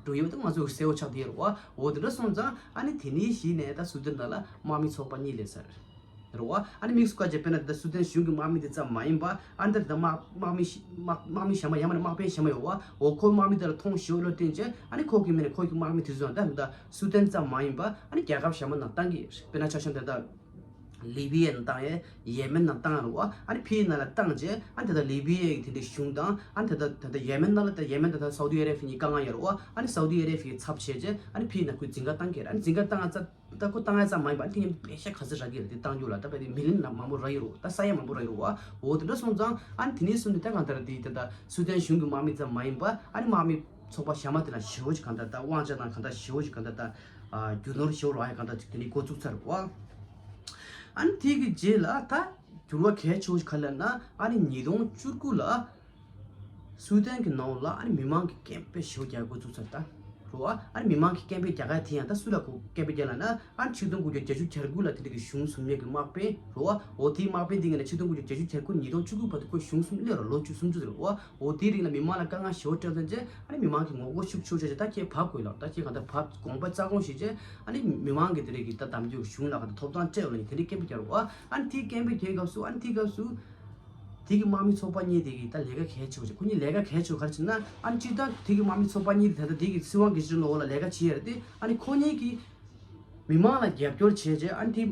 འགྲོ་ཡོད་པ་ད་ང་ཚོ་གསལ་པོ་ཆགས་བསྡད་ཡོད་རེད་བ། འོ་དེ་འདྲ་སོང་ཙང་ཨ་ནི་དེ་ནས་གཞི་ནས་ད་སུ་དན་ནང་ལ་དམག་མི་ཚོགས་པ་གཉིས་སླེབས་ཚར་རེད་བ། ཨ་ནི་དམིགས་སུ་བཀར་བྱས་དཔེར་ན་ད་སུ་དན་གཞུང་གི་དམག་མི་དེ་ཙམ་མ་ཡིན་པ་ཨ་ནི་ད་ད་དམག་དམག་མི་ཞི་དམག་དམག་མི་གཞན་པ་ཡང་མིན་ན་དམག་དཔོན་གཞན་པ་ཡོད་བ། འོ་ཁོ་དམག་མི་དེ་ལ་ཐོ་དངོས་ཞེ་པོ་བློ་བརྟེན་བྱས་ཨ་ནི་ཁོ་གི་མིང་ནས་ཁོ་གི་དམག་མི་དེ་ཚོ་ད་ད་སུ་དན་ཙམ་མ་ཡིན་པ་ཨ་ནི་རྒྱལ་ཁབ་གཞན་པ་ནང་བཏང་གི་རེད། དཔེར་ན་ཆ་བཞག་ན་ད་ད། ལི་བི་ཡའི་ནང་བཏང་ཡས། ཡེ་མེན་ནང་བཏང་རེད་བ། ཨ་ནི་ཕིའི་ནང་ལ་བཏང་རྗེས་ཨ་ནི་ད་ལྟ་ལི་བི་ཡའི་དེ་འདྲའི་གཞུང་དང་ཨ་ནི་ད་ལྟ་ད་ལྟ་ཡེ་མེན་ནང་ལ་ད་ཡེ་མེན་ད་ལྟ་སའུ་ཏི་ཨ་རེ་བྷི་ཡའི་གཉིས་དཀའ་ངལ་ཡོད་རེད་བ། ཨ་ནི་སའུ་ཏི་ཨ་རེ་བྷི་ཡའི་ཚབ་བྱས་རྗེས་ཨ་ནི་ཕིའི་ནང་ཁོས་འཛིང་ག་བཏང་གི་རེད། ཨ་ནི་འཛིང་ག་བཏང་ཙ་ད་ཁོ་བཏང་ཡ་ཙམ་མ་ཡིན་པ་ཨ་ནི་དེ་ཡང་པེ་ཤ་ག་ཚོད་རག་གི་རེད། དེ་བཏང་རྒྱུ་ལ་ད་དཔེ་དེ་མི་ལི་ཡོན་མང་པོ་རག་ཡོད་རེད་བ། ད་ས་ཡ་མང་པོ་རག་ཡོད་རེད་བ། འོ་དེ་འདྲ་སོང་ཙང་ཨ་ནི་དེ་ནས་བཟུང་ནས་ད་གང་ལྟར་དེ་ད་ལྟ་སུ་དན་གཞུང་གི་དམག་མི་ཙམ་མ་ཡིན་པ་ཨ་ནི་དམག་མི་ཚོགས་པ་གཞན་པ་དེ་ལ་ཞེ་པོ་ཅིག་གང་ལྟར་ད་དབང་ཆ་དང་གང་ལྟར་ཞེ་པོ་ཅིག་གང་ལྟར་ད། ཨ་རྒྱུ་ནོར་ཞེ་པོ་རག་ཡ་གང་ལྟར་ཅིག་དེ་ནས་འགོ་བཙུགས་ཚར་བ། ཨ་ནི་དེ་གི་རྗེས་ལ་ད་འགྱུར་བ་གལ་ཆེ་བོ་ཞིག་ག་རེ་སླེབས་ན་ཨ་ནི་ཉིས་སྟོང་བཅུ་དགུ་ལ་སུའུ་ཏན་གྱི་ནང་ལ་ཨ་ནི་མི་མང་གི་སྐད་འབོད་ཞེ་པོ་རྒྱག་འགོ་བཙུགས་ཚར། ད་རོ་ཨ་ནི་མི་མང་གི་སྐད་འབོད་རྒྱག་ཡ་དེ་ཡང་ད་སུ་ལ་གོ་སྐད་འབོད་རྒྱག་ལབ་ན་ཨ་ནི་ཆིག་སྟོང་དགུ་བརྒྱ་བརྒྱད་ཅུ་གྱ་དགུ་ལ་དེ་འདྲ་གི་གཞུང་བཟུང་མཁན་གྱི་དམག་དཔོན་རོ་ཨ་འོ་དེའི་དམག་དཔོན་དེ་གི་ནས་ཆིག་སྟོང་དགུ་བརྒྱ་བརྒྱད་ཅུ་གྱ་དགུ་ཉིས་སྟོང་བཅུ་དགུ་བར་དུ་ཁོས་གཞུང་བཟུང་སླེབས་ར་ལོ་བཅུ་སུམ་ཅུ་ཟེར་རོ་ཨ། འོ་དེའི་རིང་ལ་མི་མང་ལ་དཀའ་ངལ་ཞེ་པོ་སྤྲད་ཚར་རྗེས་ཨ་ནི་མི་མང་གི་ངོ་རྒོལ་ཤུགས་ཆེ་བྱས་རྗེས་ད་ཁྱེད་བབས་དགོས་ལབ། ད་ཁྱེད་གང་ལྟར་བབས་དགོངས་པ་རྩ་དགོངས་བཞེས་རྗེས་ཨ་ནི་མི་མང་གི་དེ་རིང་གི་ད་དམ་རྒྱུ་གཞུང་ལ་གང་ལྟར་ཐོབ་ཐང་སྤྲད་ཡོད་ལབ་ནས་དེ་འདྲའི་སྐད་འབོད་རྒྱག་རོགས། ཨ་ནི་དེའི་སྐད་འབོད་རྒྱག་སྐབས་སུ་ཨ་ནི་དེའི་སྐབས་སུ་དེ་གི་དམག་མི་ཚོགས་པ་གཉིས་དེ་གི་ད་ལས་ཀ་གལ་ཆེ་བ་ཞིག་ཁོ་གཉིས་ལས་ཀ་གལ་ཆེ་བ་ག་རེ་བྱས་ན་ཨ་ནི་སྤྱིར་བཏང་དེ་གི་དམག་མི་ཚོགས་པ་གཉིས་དེ་ད་ལྟ་དེ་གི་སྲིད་དབང་སྒེར་གཅོད་ལོགས་ལ་ལས་ཀ་བྱེད་ཡ་རེད་དེ། ཨ་ནི་ཁོ་གཉིས་ཀྱིས་མི་མང་ལ་རྒྱབ་སྐྱོར་བྱས་རྗེས་ཨ་ནི་དེ་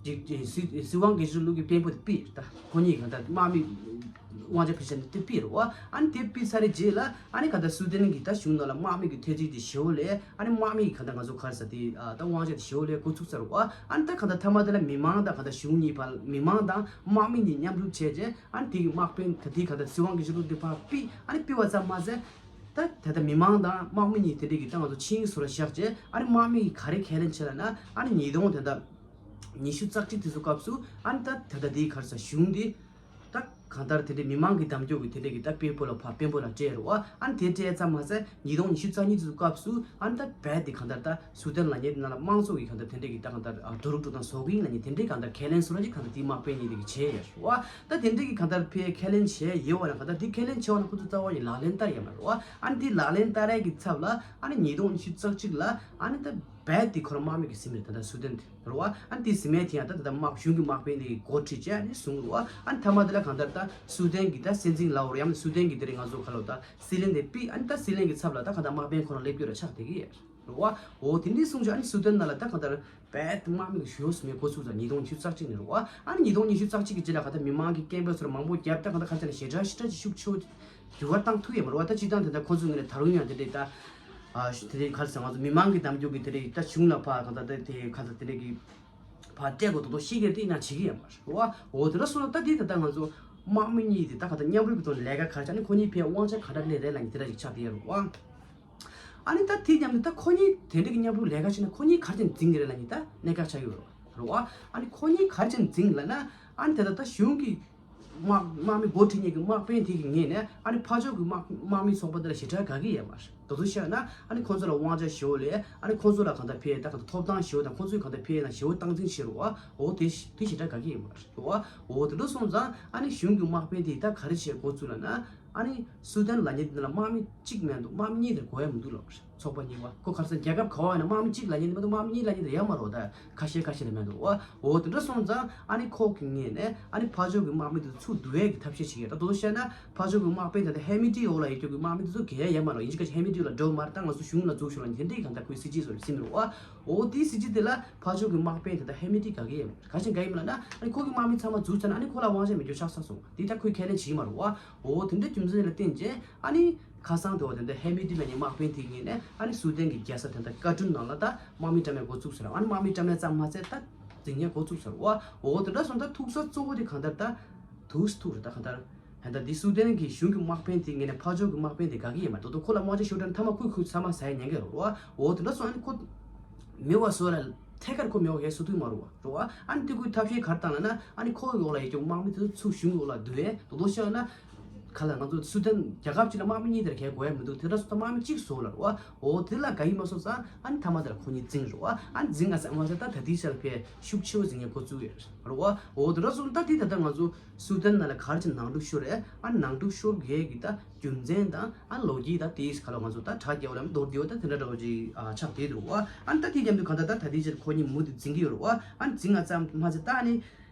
ཅིག་ཅིག་སྲིད་སྲིད་དབང་སྒེར་གཅོད་ལུགས་ཀྱི་དཔོན་པོ་དེ་ཕུད་ད་ཁོ་གཉིས་གང་ལྟར་དམག་མི་དབང་ཆ་ཕུད་བྱས་ནས་དེ་ཕུད་རེད་བ། ཨ་ནི་དེ་ཕུད་ཚར་རེད་རྗེས་ལ་ཨ་ནི་གང་ལྟར་སུའུ་ཏན་གྱི་ད་གཞུང་ནང་ལ་དམག་མི་གི་ཐེ་ཇུས་དེ་ཞེ་པོ་ལས་ཨ་ནི་དམག་མི་གི་གང་ལྟར་ང་ཚོ་ག་རེ་ཟེར་དེ་ད་དབང་ཆ་དེ་ཞེ་པོ་ལས་འགོ་ཚུགས་ཚར་རེད་བ། ཨ་ནི་ད་གང་ལྟར་མཐའ་མ་དེ་ལ་མི་མང་དང་གང་ལྟར་གཞུང་གཉིས་བར་མི་མང་དང་དམག་མི་གཉིས་མཉམ་རུབ་བྱས་རྗེས་ཨ་ནི་དེ་གི་དམག་དཔོན་ད་དེ་གང་ལྟར་སྲིད་དབང་སྒེར་གཅོད་ལུགས་དེ་ཕར་ཕུད། ཨ་ནི་ཕུད་པ་ཙམ་མ་ཟད། ད་ད་ལྟ་མི་མང་དང་དམག་མི་གཉིས་དེ་འདྲ་གི་ད་ང་ཚོ་ཆིངས་ཡིག་བཟོ་ར་བཞག་རྗེས་ཨ་ནི་དམག་མི་གིས་ག་རེ་ཁས་ལེན་བྱས་ལབ་ན་ཨ་ནི་ཉིས་སྟོང་ད་ལྟ་ཉི་ཤུ་རྩ་གཅིག་དེ་ཚོ་སྐབས་སུ་ཨ་ནི་ད་ད་ལྟ་དེའི་ག་རེ་ཟེར་གཞུང་འདི་ད་ གང་ལྟར་དེ་འདྲའི་མི་མང་གི་གདམ་སྐྱོར་གྱི་དེ་འདྲའི་གི་ད་དཔོན་པོ་ལ་ཕར་དཔོན་པོ་ལ་སྤྲད་རེད་བ། ཨ་ནི་དེ་སྤྲད་ཙམ་མ་ཟད་ཉིས་སྟོང་ཉི་ཤུ་རྩ་གཉིས་ཙམ་སྐབས་སུ་ཨ་ནི་ད་རྦད་དེ་གང་ལྟར་ད་སུ་དན་ལ་ཉེ་དེ་ནང་ལ་དམངས་གཙོ་གི་གང་ལྟར་དེ་འདྲའི་གི་ད་གང་ལྟར་ཨ་འགྲོ་ལུགས་འགྲོ་སྟངས་བཟོ་གི་ཡིན་ལ་ཉེ་དེ་འདྲའི་གང་ལྟར་ཁས་ལེན་བཟོ་ར་ཅིག་གང་ལྟར་དེའི་དམག་དཔོན་ཉིད་དེ་གི་བྱས་ཡོད་རེད་བ། ད་དེ་འདྲའི་གི་གང་ལྟར་ཕའི་ཁས་ལེན་བྱས་ཡོད་བ་ན་གང་ལྟར་དེ་ཁས་ལེན་བྱས་བ་ན་ཁོ་ཚོ་རྩ་བ་ནས་ལག་ལེན་བསྟར་ཡོད་མ་རེད་བ། ཨ་ནི་དེ་ལག་ལེན་བསྟར་ཡས་ཀྱི་ཚབ་ལ་ཨ་ནི་ཉིས་སྟོང་ཉི་ཤུ་རྩ་གཅིག་ལ་ཨ་ནི་ད་རྦད་དེ་ཁོ་རང་དམག་མི་གི་ཟིན་རེད། ད་ལྟ་སུ་དན་དེ་རེད་བ། ཨ་ནི་དེ་ཟིན་མའི་དེ་ཡང་ད་ད་ལྟ་དམག་གཞུང་གི་དམག་དཔོན་དེ་འགོ་ཁྲིད་བྱས་ཨ་ནི་བཟུང་རེད་བ། ཨ་ནི་མཐའ་མ་དེ་ལ་གང་ལྟར་ད་སུ་དན་གི་ད་སྲིད་འཛིན་ལའོ་རེད་ཡང་ན་སུ་དན་གི་དེ་རེད་ང་ཚོ་ག་ལོ་ད་སྲིད་བློན་དེ་ཕུད། ཨ་ནི་ད་སྲིད་བློན་གི་ཚབ་ལ་ད་གང་ལྟར་དམག་དཔོན་ཁོ་རང་སླེབས་རྒྱུ་རེད་ཆགས་བསྡད་ཀྱི་ཡོད་རེད་བ། འོ་དེ་འདྲའི་གསུང་བྱས་ཨ་ནི་སུ་དན་ནང་ལ་ད་གང་ལྟར་རྦད་དེ་དམག་མི་གི་ཞུ་ཡོ་སི་མེད་འགོ་ཚུགས་ཙང་ཉིས་སྟོང་ཉི་ཤུ་རྩ་གཅིག་ནས་རེད་བ། ཨ་ནི་ཉིས་སྟོང་ཉི་ཤུ་རྩ་གཅིག་གི་རྗེས་ལ་གང་ལྟར་མི་མང་གི་སྐད་འབོད་ཚོར་མང་པོ་བརྒྱབ། ད་གང་ལྟར་ཁ་ཆེ་ན་ཞེ་དྲག་ཞེ་དྲག་ཅིག་ཤུགས་ཆེ་བོ་འགྱུར་བ་བཏང་ཐུབ་ཡོད་མ་རེད་བ། ད་སྤྱིར་བཏང་དེ་འདྲ་ཁོ་ཚོའི་ངོས་ནས་ད་རུང་ཡང་དེ་འདྲའི་ད་ཨ་དེ་འདྲའི་ག་རེ་ཟེར་ང་ཚོ་མི་མང་གི་གདམ་རྒྱུ་གི་དེ་འདྲའི་ད་གཞུང་ལ་ཕར་གང་ལྟར་ད་དེ་གང་ལྟར་དེ་འདྲའི་གི་ཕར་སྤྲད་དགོས་དོ་དོ་ཤེས་ཀྱི་རེད་དེ་ཡིན་ན་བྱེད་ཀྱི་ཡོད་མ་རེད་བ། འོ་དེ་འདྲ་སོང་ན་ད་དེ་ད་ལྟ་ང་ཚོ་དམག་མི་གཉིས་དེ་ད་གང་ལྟར་མཉམ་རུབ་ཀྱི་ཐོག་ནས་ལས་ཀ་ག་རེ་བྱས་ནས་ཁོ་གཉིས་ཕན་དབང་ཆ་ག་འདྲ་སླེབས་རེད་ལབ་མཁན་དེ་འདྲ་ཞིག་ཆགས་བསྡད་ཡོད་རེད་བ། ཨ་ནི་ད་དེ་མཉམ་དུ་ད་ཁོ་གཉིས་དེ་འདྲ་གི་མཉམ་རུབ་ལས་ཀ་བྱས་ན་ཁོ་གཉིས་ག་རེ་བྱས་ནས་འཛིང་གི་རེད་ལབ་མཁན་ད་གནད་འགག་ཆགས་ཀྱི་ཡོད་རེད་བ། ཨ་ནི་ཁོ་གཉིས་ག་རེ་བྱས་ནས་འཛིང་ལབ་ན་ཨ་ནི་དེ་ད་ད་གཞུང་གི་དམག་དམག་མི་འགོ་ཁྲིད་མཁན་གྱི་དམག་དཔོན་དེ་གི་ངོས་ནས་ཨ་ནི་ཕར་ཕྱོགས་ཀྱི་དམག་དམག་མི་ཚོགས་པ་དེ་ལ་ཞེ་དྲག་དགའ་གི་ཡོད་མ་རེད། དེ་ཚོ་བཤད་ན་ཨ་ནི་ཁོང་ཚོ་ལ་དབང་ཆ་ཞེ་པོ་ལས་ཨ་ནི་ཁོང་ཚོ་ལ་གང་ལྟར་ཕན་ད་གང་ལྟར་ཐོབ་ཐང་ཞེ་པོ་དང་ཁོང་ཚོས་གང་ལྟར་ཕན་ན་ཞེ་པོ་སྟངས་འཛིན་བྱེད་རོགས་ཨ། འོ་དེ་དེ་ཞེ་དྲག་དགའ་གི་ཡོད་མ་རེད་འོ། འོ་དེ་འདྲ་སོང་ཙང་ཨ་ནི་གཞུང་གི་དམག་དཔོན་དེས་ད་ག་རེ་བྱེད་འགོ་བཙུགས་ལབ་ན་ཨ་ནི་སུ་དན་ལབ་མཁན་དེ་ལ་དམག་མི་གཅིག་མེད་འདུག་དམག་མི་གཉིས་དེར་དགོས་ཡ་མི་འདུག་ལབ་པ་རེད། ཚོགས་པ་གཉིས་པ་ཁོ་ག་རེ་ཟེར་རྒྱལ་ཁབ་ག་བ་ཡིན་ན་དམག་མི་གཅིག་ལབ་མཁན་དེ་མ་གཏོགས་དམག་མི་གཉིས་ལབ་མཁན་དེ་ཡོད་མ་རེད་བ། ད་ཁ་ཤས་ཁ་ཤས་ལ་མེད་འདུག་བ། འོ་དེ་འདྲ་སོང་ཙང་ཨ་ནི་ཁོ་གི་ངོས་ནས་ཨ་ནི་ཕར་ཕྱོགས་ཀྱི་དམག་མི་དེ་ཚུར་བསྡུ་ཡས་ཀྱི་ཐབས་ཤེས་བྱེད་ཀྱི་ཡོད། ད་དོ་དོ་བཤད་ན་ཕར་ཕྱོགས་ཀྱི་དམག་དཔོན་དེ་ད་ཧེ་མི་ཏི་འོག་ལ་ཡོད་རྒྱུ་གི་དམག་མི་དེ་ཚོ་གལ་ཡ་ཡོད་མ་རེད། ཡིན་གཅིག་ཁ་ཤས་ཧེ་མི་ཏི་ལ་འགྲོ་མ་རེད། ད་ང་ཚོ་གཞུང་ལ་འཛུལ་ཤོག་ལ་དེ་འདྲའི་གང་ལྟར་ཁོའི་སྲིད་ཇུས་བཟོ་རེད་ཟིན་མི་རུང་བ། འོ་དེའི་སྲིད་ཇུས་དེ་ལ་ཕར་ཕྱོགས་ཀྱི་དམག་དཔོན་དེ་ད་ཧེ་མི་ཏི་དགའ་གི་ཡོད་མ་རེད། ག་ཞིག་དགའ་ཡི་མ་ལབ་ན་ཨ་ནི་ཁོ་གི་དམག་མི་ཚང་མ་འཛུལ་ཚར་ན་ཨ་ནི་ཁོ་ལ་དབང་ཆ་མེད་རྒྱུ་ཆགས་ཚར་སོང་། དེ་ད་ཁོས་ཁས་ལེན་བྱེད་ཀྱི་མ་རེད་བ། འོ་དེ་འདྲ་རྒྱུ་མཚན་ལ་བརྟེན་བྱས་ཨ་ནི་ཁ་སང་དེ་བ་དེ་འདྲ་ཧེ་མི་ཏི་ལབ་མཁན་དམག་དཔོན་དེ་ངོས་ནས་ཨ་ནི་སུའུ་ཏན་གྱི་རྒྱལ་ས་དེ་འདྲ་ཀ་ཏུན་ནང་ལ་ད་དམག་མི་བཀྲམ་ཡ་འགོ་བཙུགས་ཟེར། ཨ་ནི་དམག་མི་བཀྲམ་ཡ་ཙམ་མ་ཟད་ད་འཛིང་ཡ་འགོ་བཙུགས་ཟེར་བ། འོ་དེ་འདྲ་སོང་ད་ཐུག་ས་གཙོ་བོ་དེ་གང་ལྟར་ད་ཐུག་སུ་ཐུག་རེད། ད་གང་ལྟར་ད་ད་འདི་སུའུ་ཏན་གྱི་གཞུང་གི་དམག་དཔོན་དེ་ངོས་ནས་ཕར་ཕྱོགས་ཀྱི་དམག་དཔོན་དེ་དགའ་གི་ཡོད་མ་རེད། དོ་དོ་ཁོ་ལ་དམག་ཆ་ཤོར་དྲན་མཐའ་མ་ཁོས་ཁོས་ཚང་མ་ཟ་ཡ་ཉན་གི་རེད་བ། འོ་དེ་འདྲ་སོང་ཨ་ནི་ཁོ་མི་བ་སོ་ལ་ཐད་ཀར་ཁོ་མི་བ་གས་སུ་ཐུག་མ་རུང་བ་རེད་བ། ཨ་ནི་དེ་ཁོས་ཐབས་ཤེས་ག་རེ་བཏང་ལབ་ན་ཨ་ནི་ཁོ་གི་འོག་ལ་ཡོད་ཀྱང་དམག་མི་དེ་ཚོ་ཚུར་གཞུང་གི་འོག་ལ་བསྡུ་བས། དོ་དོ་ཤོད་ན་ག་ལ་ང་ཚོ་སུའུ་ཏན་རྒྱལ་ཁབ་གཅིག་ལ་དམག་མི་གཉིས་དེར་གས་དགོས་ཡ་མི་འདུག་དེ་འདྲ་སོང་ད་དམག་མི་གཅིག་བཟོ་ལ་རེད་བ། འོ་དེ་ལ་དགའ་ཡི་མ་སོང་ཙང་ཨ་ནི་མཐའ་མ་དེ་ལ་ཁོ་གཉིས་འཛིང་རེད་བ། ཨ་ནི་འཛིང་ང་ས་མ་ཟད་ད་ད་དེའི་ཆར་ཕའི་ཤུགས་ཆེ་བོ་འཛིང་ཡ་འགོ་བཙུགས་ཡོད་རེད་བ། འོ་དེ་འདྲ་སོང་ད་དེ་ད་ལྟ་ང་ཚོ་སུའུ་ཏན་ནང་ལ་ག་རེ་བྱས་ནང་འཁྲུག་ཤོར་རེད། ཨ་ནང་འཁྲུག་ཤོར་དགོས་ཀྱི་ད་རྒྱུ་མཚན་དང་ཨ་ལོ་རྒྱུས་ད་དེའི་ཁ་ལ་ང་ཚོ་ད་དྲ་རྒྱ་བ་ལ་མདོར་བསྡུས་པ་ད་དེ་འདྲ་འདྲ་བོ་ཅིག་ཨ་ཆགས་བསྡད་འདུག་བ། ཨ་ནི་ད་དེ་མཉམ་དུ་གང་ལྟར་ད་ད་ལྟའི་ཆར་ཁོ་གཉིས་མུ་མཐུད་འཛིང་གི་ཡོད་རེད་བ། ཨ་ནི་འཛིང་ང་ཙམ་མ་ཟད་ད་ཨ་ནི་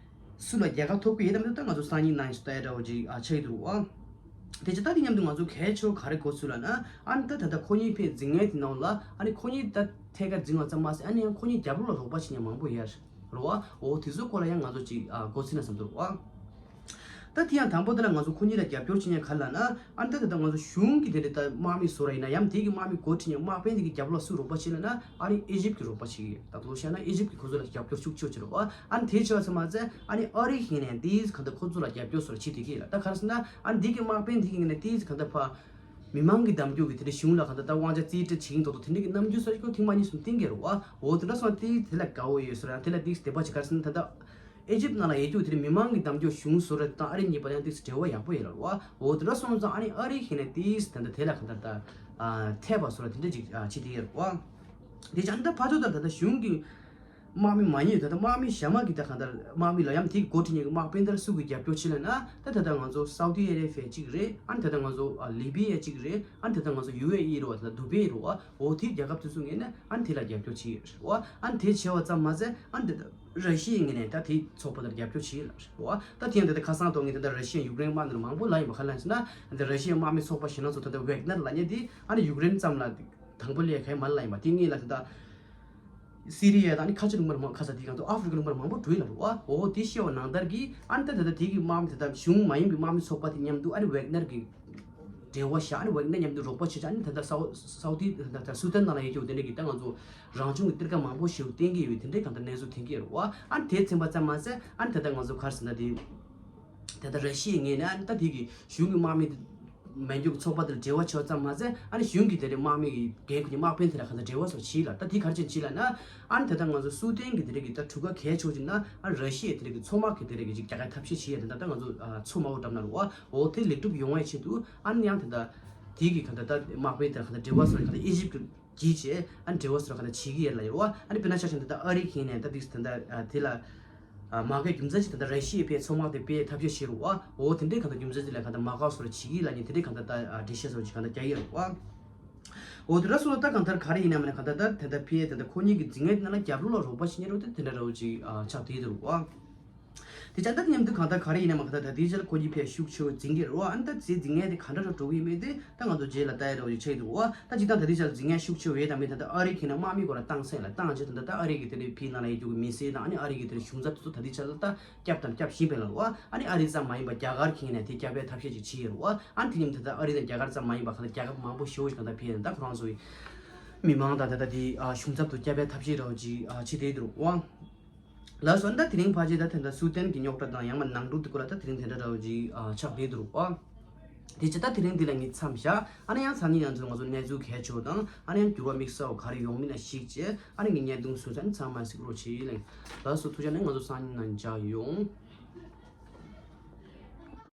སུ་ལ་རྒྱལ་ཁ་ཐོབ་ཀྱི་ཡོད་དམ་ད་ང་ཚོ་སང་ཉིན་གནངས་ཤིག་ད་ཡ་འདྲ་བོ་ཅིག་ཨ་ཆགས་ཀྱི་འདུག་བ། དེ་ཆ་ད་དེ་མཉམ་དུ་ང་ཚོ་གལ་ཆེ་བ་ག་རེ་གོ་ཚུལ་ལབ་ན་ཨ་ནི་ད་ད་ལྟ་ཁོ་གཉིས་ཕའི་འཛིང་ངན་དེ་ནང་ལ་ཨ་ནི་ཁོ་གཉིས་ད་ཐད་ཀར་འཛིང་བ་ཙམ་མ་ཟད་ཨ་ནི་ཡང་ཁོ་གཉིས་རྒྱབ་ལོགས་ལ་རོགས་པ་བྱེད་མཁན་མང་པོ་ཡོད་རེད་བ། འོ་དེ་ཚོའི་སྐོར་ལ་ཡང་ང་ཚོ་ཅིག་ཨ་གོ་ཚུལ་ན་བསམ་འདུག་བ། ད་དེ་ཡང་དང་པོ་དེ་ལ་ང་ཚོ་ཁོ་གཉིས་ལ་རྒྱབ་སྐྱོར་བྱེད་མཁན་ག་རེ་ལབ་ན་ཨ་ནི་ད་ད་ལྟ་ང་ཚོ་གཞུང་གི་དེ་འདྲ་ད་དམག་མི་བཟོ་ར་ཡིན་ན་ཡང་དེ་གི་དམག་མི་འགོ་ཁྲིད་མཁན་དམག་དཔོན་དེ་གི་རྒྱབ་ལོགས་སུ་རོགས་པ་བྱེད་ལབ་ན་ཨ་ནི་ཨི་ཇིབ་ཀྱི་རོགས་པ་བྱེད་ཀྱི་ཡོད། ད་དུང་བཤད་ན་ཨི་ཇིབ་ཀྱི་ཁོ་ཚོ་ལ་རྒྱབ་སྐྱོར་ཤུགས་ཆེ་བྱེད་རོགས་པ། ཨ་ནི་དེ་བྱས་པ་ཙམ་མ་ཟད་ཨ་ནི་ཨ་རིའི་ངོས་ནས་དེ་གང་ལྟར་ཁོ་ཚོ་ལ་རྒྱབ་སྐྱོར་བཟོ་ར་བྱེད་བསྡད་ཀྱི་ཡོད་ལ། ད་ག་རེ་ཟེར་ན་ཨ་ནི་དེ་གི་དམག་དཔོན་དེ་གི་ངོས་ནས་དེ་གང་ལྟར་ཕར་མི་མང་གི་གདམ་རྒྱུ་གི་དེ་འདྲའི་གཞུང་ལ་གང་ལྟར་ད་དབང་ཆ་རྩིས་སྤྲད་བྱེད་ཀྱི་འདུག་དོ་དེ་འདྲ་གི་རྣམ་འགྱུར་སོགས་ཁོ་ཐེངས་མ་གཉིས་གསུམ་བསྟན་གྱི་རེད་བ། འོ་དེ་འདྲ་སོང་དེ་དེ་ལ་དགའ་བོ་ཡོད་ཟེར་ཡང་དེ་ལ་ཏིག་དད་པ་བྱེད། ག་རེ་ཟེར་ན་ད་ལྟ་ཨི་ཇིབ་ནང་ལ་ཡོད་རྒྱུ་དེ་འདྲའི་མི་མང་གི་གདམ་རྒྱུ་གཞུང་བཟོ་ར་དང་ཨ་རི་གཉིས་བར་ཡང་ཏིག་འབྲེལ་བ་ཡག་པོ་ཡོད་ལ་རེད་བ། འོ་དེ་འདྲ་སོང་ཙང་ཨ་ནི་ཨ་རི་ཧེ་ནས་ཏིག་ད་ལྟ་དེ་ལ་གང་ལྟར་ད་ཨ་འཐད་པ་བཟོ་ར་དེ་འདྲ་ཅིག་ཨ་བྱེད་དེ་ཡོད་རེད་བ། དེ་ཅང་ད་ཕར་ཚུར་ད་ད་ལྟ་གཞུང་གི་དམག་མི་མ་ཉེས་ད་ལྟ་དམག་མི་གཞན་མ་གི་ད་གང་ལྟར་དམག་མི་ལ་ཡང་དེ་གི་འགོ་ཁྲིད་མཁན་གི་དམག་དཔོན་དེར་སུ་གི་རྒྱབ་སྐྱོར་བྱེད་ལབ་ན་ད་ད་ལྟ་ང་ཚོ་སའུ་ཏི་ཨ་རེ་བྷི་ཡ་གཅིག་རེད། ཨ་ནི་ད་ལྟ་ང་ཚོ་ཨ་ལི་བི་ཡ་གཅིག་རེད། ཨ་ནི་ད་ལྟ་ང་ཚོ་ཡུ་ཨེ་ཨི་རེད་བ། ད་ལྟ་དུ་བེ་རེད་བ། འོ་དེའི་རྒྱལ་ཁབ་དེ་ཚོ་ངོས་ནས་ཨ་ནི་དེ་ལ་རྒྱབ་སྐྱོར་བྱེད་ཀྱི་ཡོད་རེད་བ། ཨ་ནི་དེ་བྱས་པ་ཙམ་མ་ཟད་ཨ་ནི་ད་ལྟ་ར་ཤི་ཡའི་ངོས་ནས་ད་དེའི་ཚོགས་པ་དེར་རྒྱབ་སྐྱོར་བྱེད་ཀྱི་ཡོད་རེད་བ། ད་དེ་ཡང་ད་ལྟ་ཁ་སང་ཐོག་ངས་ད་ལྟ་ར་ཤི་ཡ་ཡུཀ་རེན་དམག་མི་ལ་མང་པོ་ལབ་ཡིན་པ་ག་རེ་ལབ་ཟེར་ན་ད་ལྟ་ར་ཤི་ཡའི་དམག་མི་ཚོགས་པ་གཞན་ལ་ཚོ་ད་ལྟ་ཝེག་ནར་ལབ་མཁན་དེ་ཨ་ནི་ཡུཀ་རེན་ཙམ་ལ་དང་པོ་སླེབས་ག་ཡ་མ་ལབ་ཡིན་པ། དེ་གཉིས་ལ་ད་ལྟ་སི་རི་ཡ་དང་ཨ་ནི་ཁ་ཆེ་ལུང་པ་མང་ཁ་ས་དེ་གང་དུ་ཨ་ཧྥི་རི་ཀ་ལུང་པ་མང་པོ་འགྲོ་ཡི་ལ་རུ་བ། འོ་དེ་ཤེས་པ་ནང་ལྟར་གྱི་ཨ་ནི་ད་ད་ད་དེ་གི་དམག་མི་ད་ད་གཞུང་མ་ཡིན་པའི་དམག་མི་ཚོགས་པ་དེ་མཉམ་དུ་ཨ་ནི་ཝེག་ནར་གྱི་འབྲེལ་བ་བཞག་ཨ་ནི་ཝེག་ནར་མཉམ་དུ་རོགས་པ་བྱེད་ཅིག་ཨ་ནི་ད་ལྟ་སའུ་སའུ་ཏི་ད་ལྟ་སུ་དན་ནང་ལ་ཡོད་རྒྱུ་དེ་འདྲ་གི་ད་ང་ཚོ་རང་བྱུང་གི་གཏེར་ཁ་མང་པོ་ཞིག་བསྟན་གྱི་ཡོད། དེ་འདྲའི་གང་ལྟར་གནས་ཚུལ་ཐོན་གྱི་ཡོད་རེད་བ། ཨ་ནི་དེ་ཚན་པ་ཙམ་མ་ཟད་ཨ་ནི་ད་ལྟ་ང་ཚོ་ག་རེ་ཟེར་ན་དེ་ད་ལྟ་ར་ཤི་ཡའི་ངོས་ནས་ཨ་ནི་ད་དེ་གི་གཞུང་གི་དམག་མི་དེ་ མི་འགྱུར་གྱི་ཚོགས་པ་དེ་ལ་འབྲེལ་བ་བྱས་པ་ཙམ་མ་ཟད། ཨ་ནི་གཞུང་གི་དེ་རིང་དམག་མི་གི་འགན་ཁུར་གྱི་དམག་དཔོན་དེ་ལ་གང་ལྟར་འབྲེལ་བ་སོགས་བྱས་ལ། ད་དེ་ག་རེ་བྱས་ནས་བྱས་ལབ་ན། ཨ་ནི་དེ་ལྟར་ང་ཚོ་སུའུ་ཏན་གྱི་དེ་རིང་གི་ད་གྲུ་ཁ་གལ་ཆེ་བ་ཅིག་ན། ཨ་ནི་ར་ཤི་ཡའི་དེ་རིང་གི་མཚོ་དམག་གི་དེ་རིང་གི་ཅིག་རྒྱག་ཡ་ཐབས་ཤེས་བྱས་ཡ་དེ་འདྲ། ད་ང་ཚོ་ཨ་མཚོ་དམའ་བོ་འགྲམ་ན་རུ་བ་འོ་དེ་ལེགས་གྲུབ་ཡོང་བའི་ཆེད་དུ། ཨ་ནི་ཡང་དེ་འདྲ་དེའི་གི་གང་ལྟར་ད་དམག་དཔོན་དེ་ལ་གང་ལྟར་འབྲེལ་བ་སོགས་གང་ལྟར་ཨི་ཇིབ་གི་བགྱིས་བྱས། ཨ་ནི་འབྲེལ་བ་སོགས་གང་ལྟར་བྱེད་ཀྱི་ཡོད་ལ་ཡོད་བ། ཨ་ནི་དཔེར་ན་ཆ་བཞག་ན་ད་ཨ་རི་གིས་ནས་ད་དེ་ད་ལྟ་ཨ་དེ་ལ་ཨ་མ་རྒྱག་རྒྱུ་མཚན་ཅིག་ད་ལྟ་ར་ཤི་ཡའི་ཕའི་མཚོ་དམག་དེ་ཕའི་ཐབས་ཤེས་བྱེད་རུ་བ། འོ་དེ་འདྲའི་གང་ལྟར་རྒྱུ་མཚན་ཅིག་ལ་གང་ལྟར་མ་རྒྱག་སོགས་ལ་བྱེད་ཀྱི་ཡོད་ལབ་ནས་དེ་འདྲའི་གང་ལྟར་ད་ཨ་འགྲེལ་བཤད་སོགས་ཅིག་གང་ལྟར་རྒྱག་ཡོད་རུ་བ། འོ་དེ་འདྲ་སོགས་ལ་ད་གང་ལྟར་ག་རེ་ཡིན་ན་མིན་ན་གང་ལྟར་ད་དེ་འདྲ་ཕའི་དེ་འདྲ་ཁོ་གཉིས་ཀྱི་འཛིང་ངན་དེ་ནང་ལ་རྒྱབ་ལོགས་ལ་རོགས་པ་བྱེད་མཁན་རུ་དེ་དེ་འདྲ་རུ་ཅིག་ཨ་ཆགས་བསྡད་ཡོད་རུ་བ། དེ་ཅག་ད་མཉམ་དུ་གང་ལྟར་ག་རེ་ཡིན་ན་མ་གང་ལྟར་ད་ལྟའི་ཆར་ཁོ་གཉིས་ཕའི་ཤུགས་ཆེ་བོ་འཛིང་གི་རེད་བ། ཨ་ནི་ད་དེ་འཛིང་ངན་དེ་ག་འདྲ་རུ་འགྲོ་གི་ཡིན་མིན་དེ་ད་ང་ཚོ་རྗེས་ལ་ལྟ་ཡ་འདྲ་བོ་ཅིག་ཆགས་ཀྱི་འདུག་བ། ད་སྤྱིར་བཏང་ད་ལྟའི་ཆར་འཛིང་ངན་ཤུགས་ཆེ་བོ་ཡོད་དམ་མེད་ད་ལྟ་ཨ་རི་གིས་ནས་དམག་མི་སྐོར་ལ་བཏང་ཟིན་ལ། བཏང་རྗེས་ད་ལྟ་ད་ཨ་རི་གི་དེ་འདྲའི་ཕའི་ནང་ལ་ཡོད་རྒྱུ་གི་མི་སེར་དང་། ཨ་ནི་ཨ་རི་གི་དེ་འདྲའི་གཞུང་ཚབ་དེ་ཚོ་ད་ལྟའི་ཆར་ལ་ད་སྐྱོབ་དང་སྐྱོབ་བཞིན་པ་ལ་བ། ཨ་ནི་ཨ་རི་ཙམ་མ་ཡིན་པ་རྒྱ་གར་གིས་ནས་དེ་སྐྱོབ་པའི་ཐབས་ཤེས་ཅིག་བྱེད་ཡོད་རུ་བ། ཨ་ནི་དེ་མཉམ་དུ་ད་ཨ་རི་དང་རྒྱ་གར་ཙམ་མ་ཡིན་པ་གང་ལྟར་རྒྱལ་ཁབ་མང་པོ་ཞེ་པོ་ཞིག་གང་ལྟར་ཕའི་ད་ཁོ་རང་ཚོའི་མི་མང་དང་ད་ལྟ་དེ་ཨ་གཞུང་ཚབ་ཏུ་སྐྱོབ་པའི་ཐབས་ཤེས་འདྲ་བོ་ཅིག་ཨ་བྱེད་བསྡད་ཡོད་རུ་བ། ལགས་སོ། ད་དེ་རིང་ཕལ་ཆེར་ད་དེ་འདྲ་སུའུ་ཏན་གྱི་རྙོག་དྲ་དང་ཡང་མ་ནང་འཁྲུག་དེ་སྐོར་ལ་ད་དེ་རིང་དེ་འདྲ་འདྲ་བོ་ཅིག་ཨ་ཆགས་བསྡད་ཡོད་རུ་བ། དེ་བྱས་ད་དེ་རིང་འདི་ལ་ངས་མཚམས་བཞག་ཨ་ནི་ཡང་སང་ཉིན་ཡང་ཚུར་ང་ཚོ་གནས་ཚུལ་གལ་ཆེ་བ་དང་། ཨ་ནི་ཡང་འགྱུར་བ་དམིགས་བསལ་བ་ག་རེ་ཡོང་མིན་ལ་གཞིགས་བྱས། ཨ་ནི་ངས་བརྙན་ཐུང་བཟོས་ཚར་ནས་ཚང་མ་གཟིགས་རོགས་བྱེད་ལགས། ལགས་སོ། ཐུགས་རྗེ་ཆེ། ང་ཚོ་སང་ཉིན་ནང་མཇལ་ཡོང་།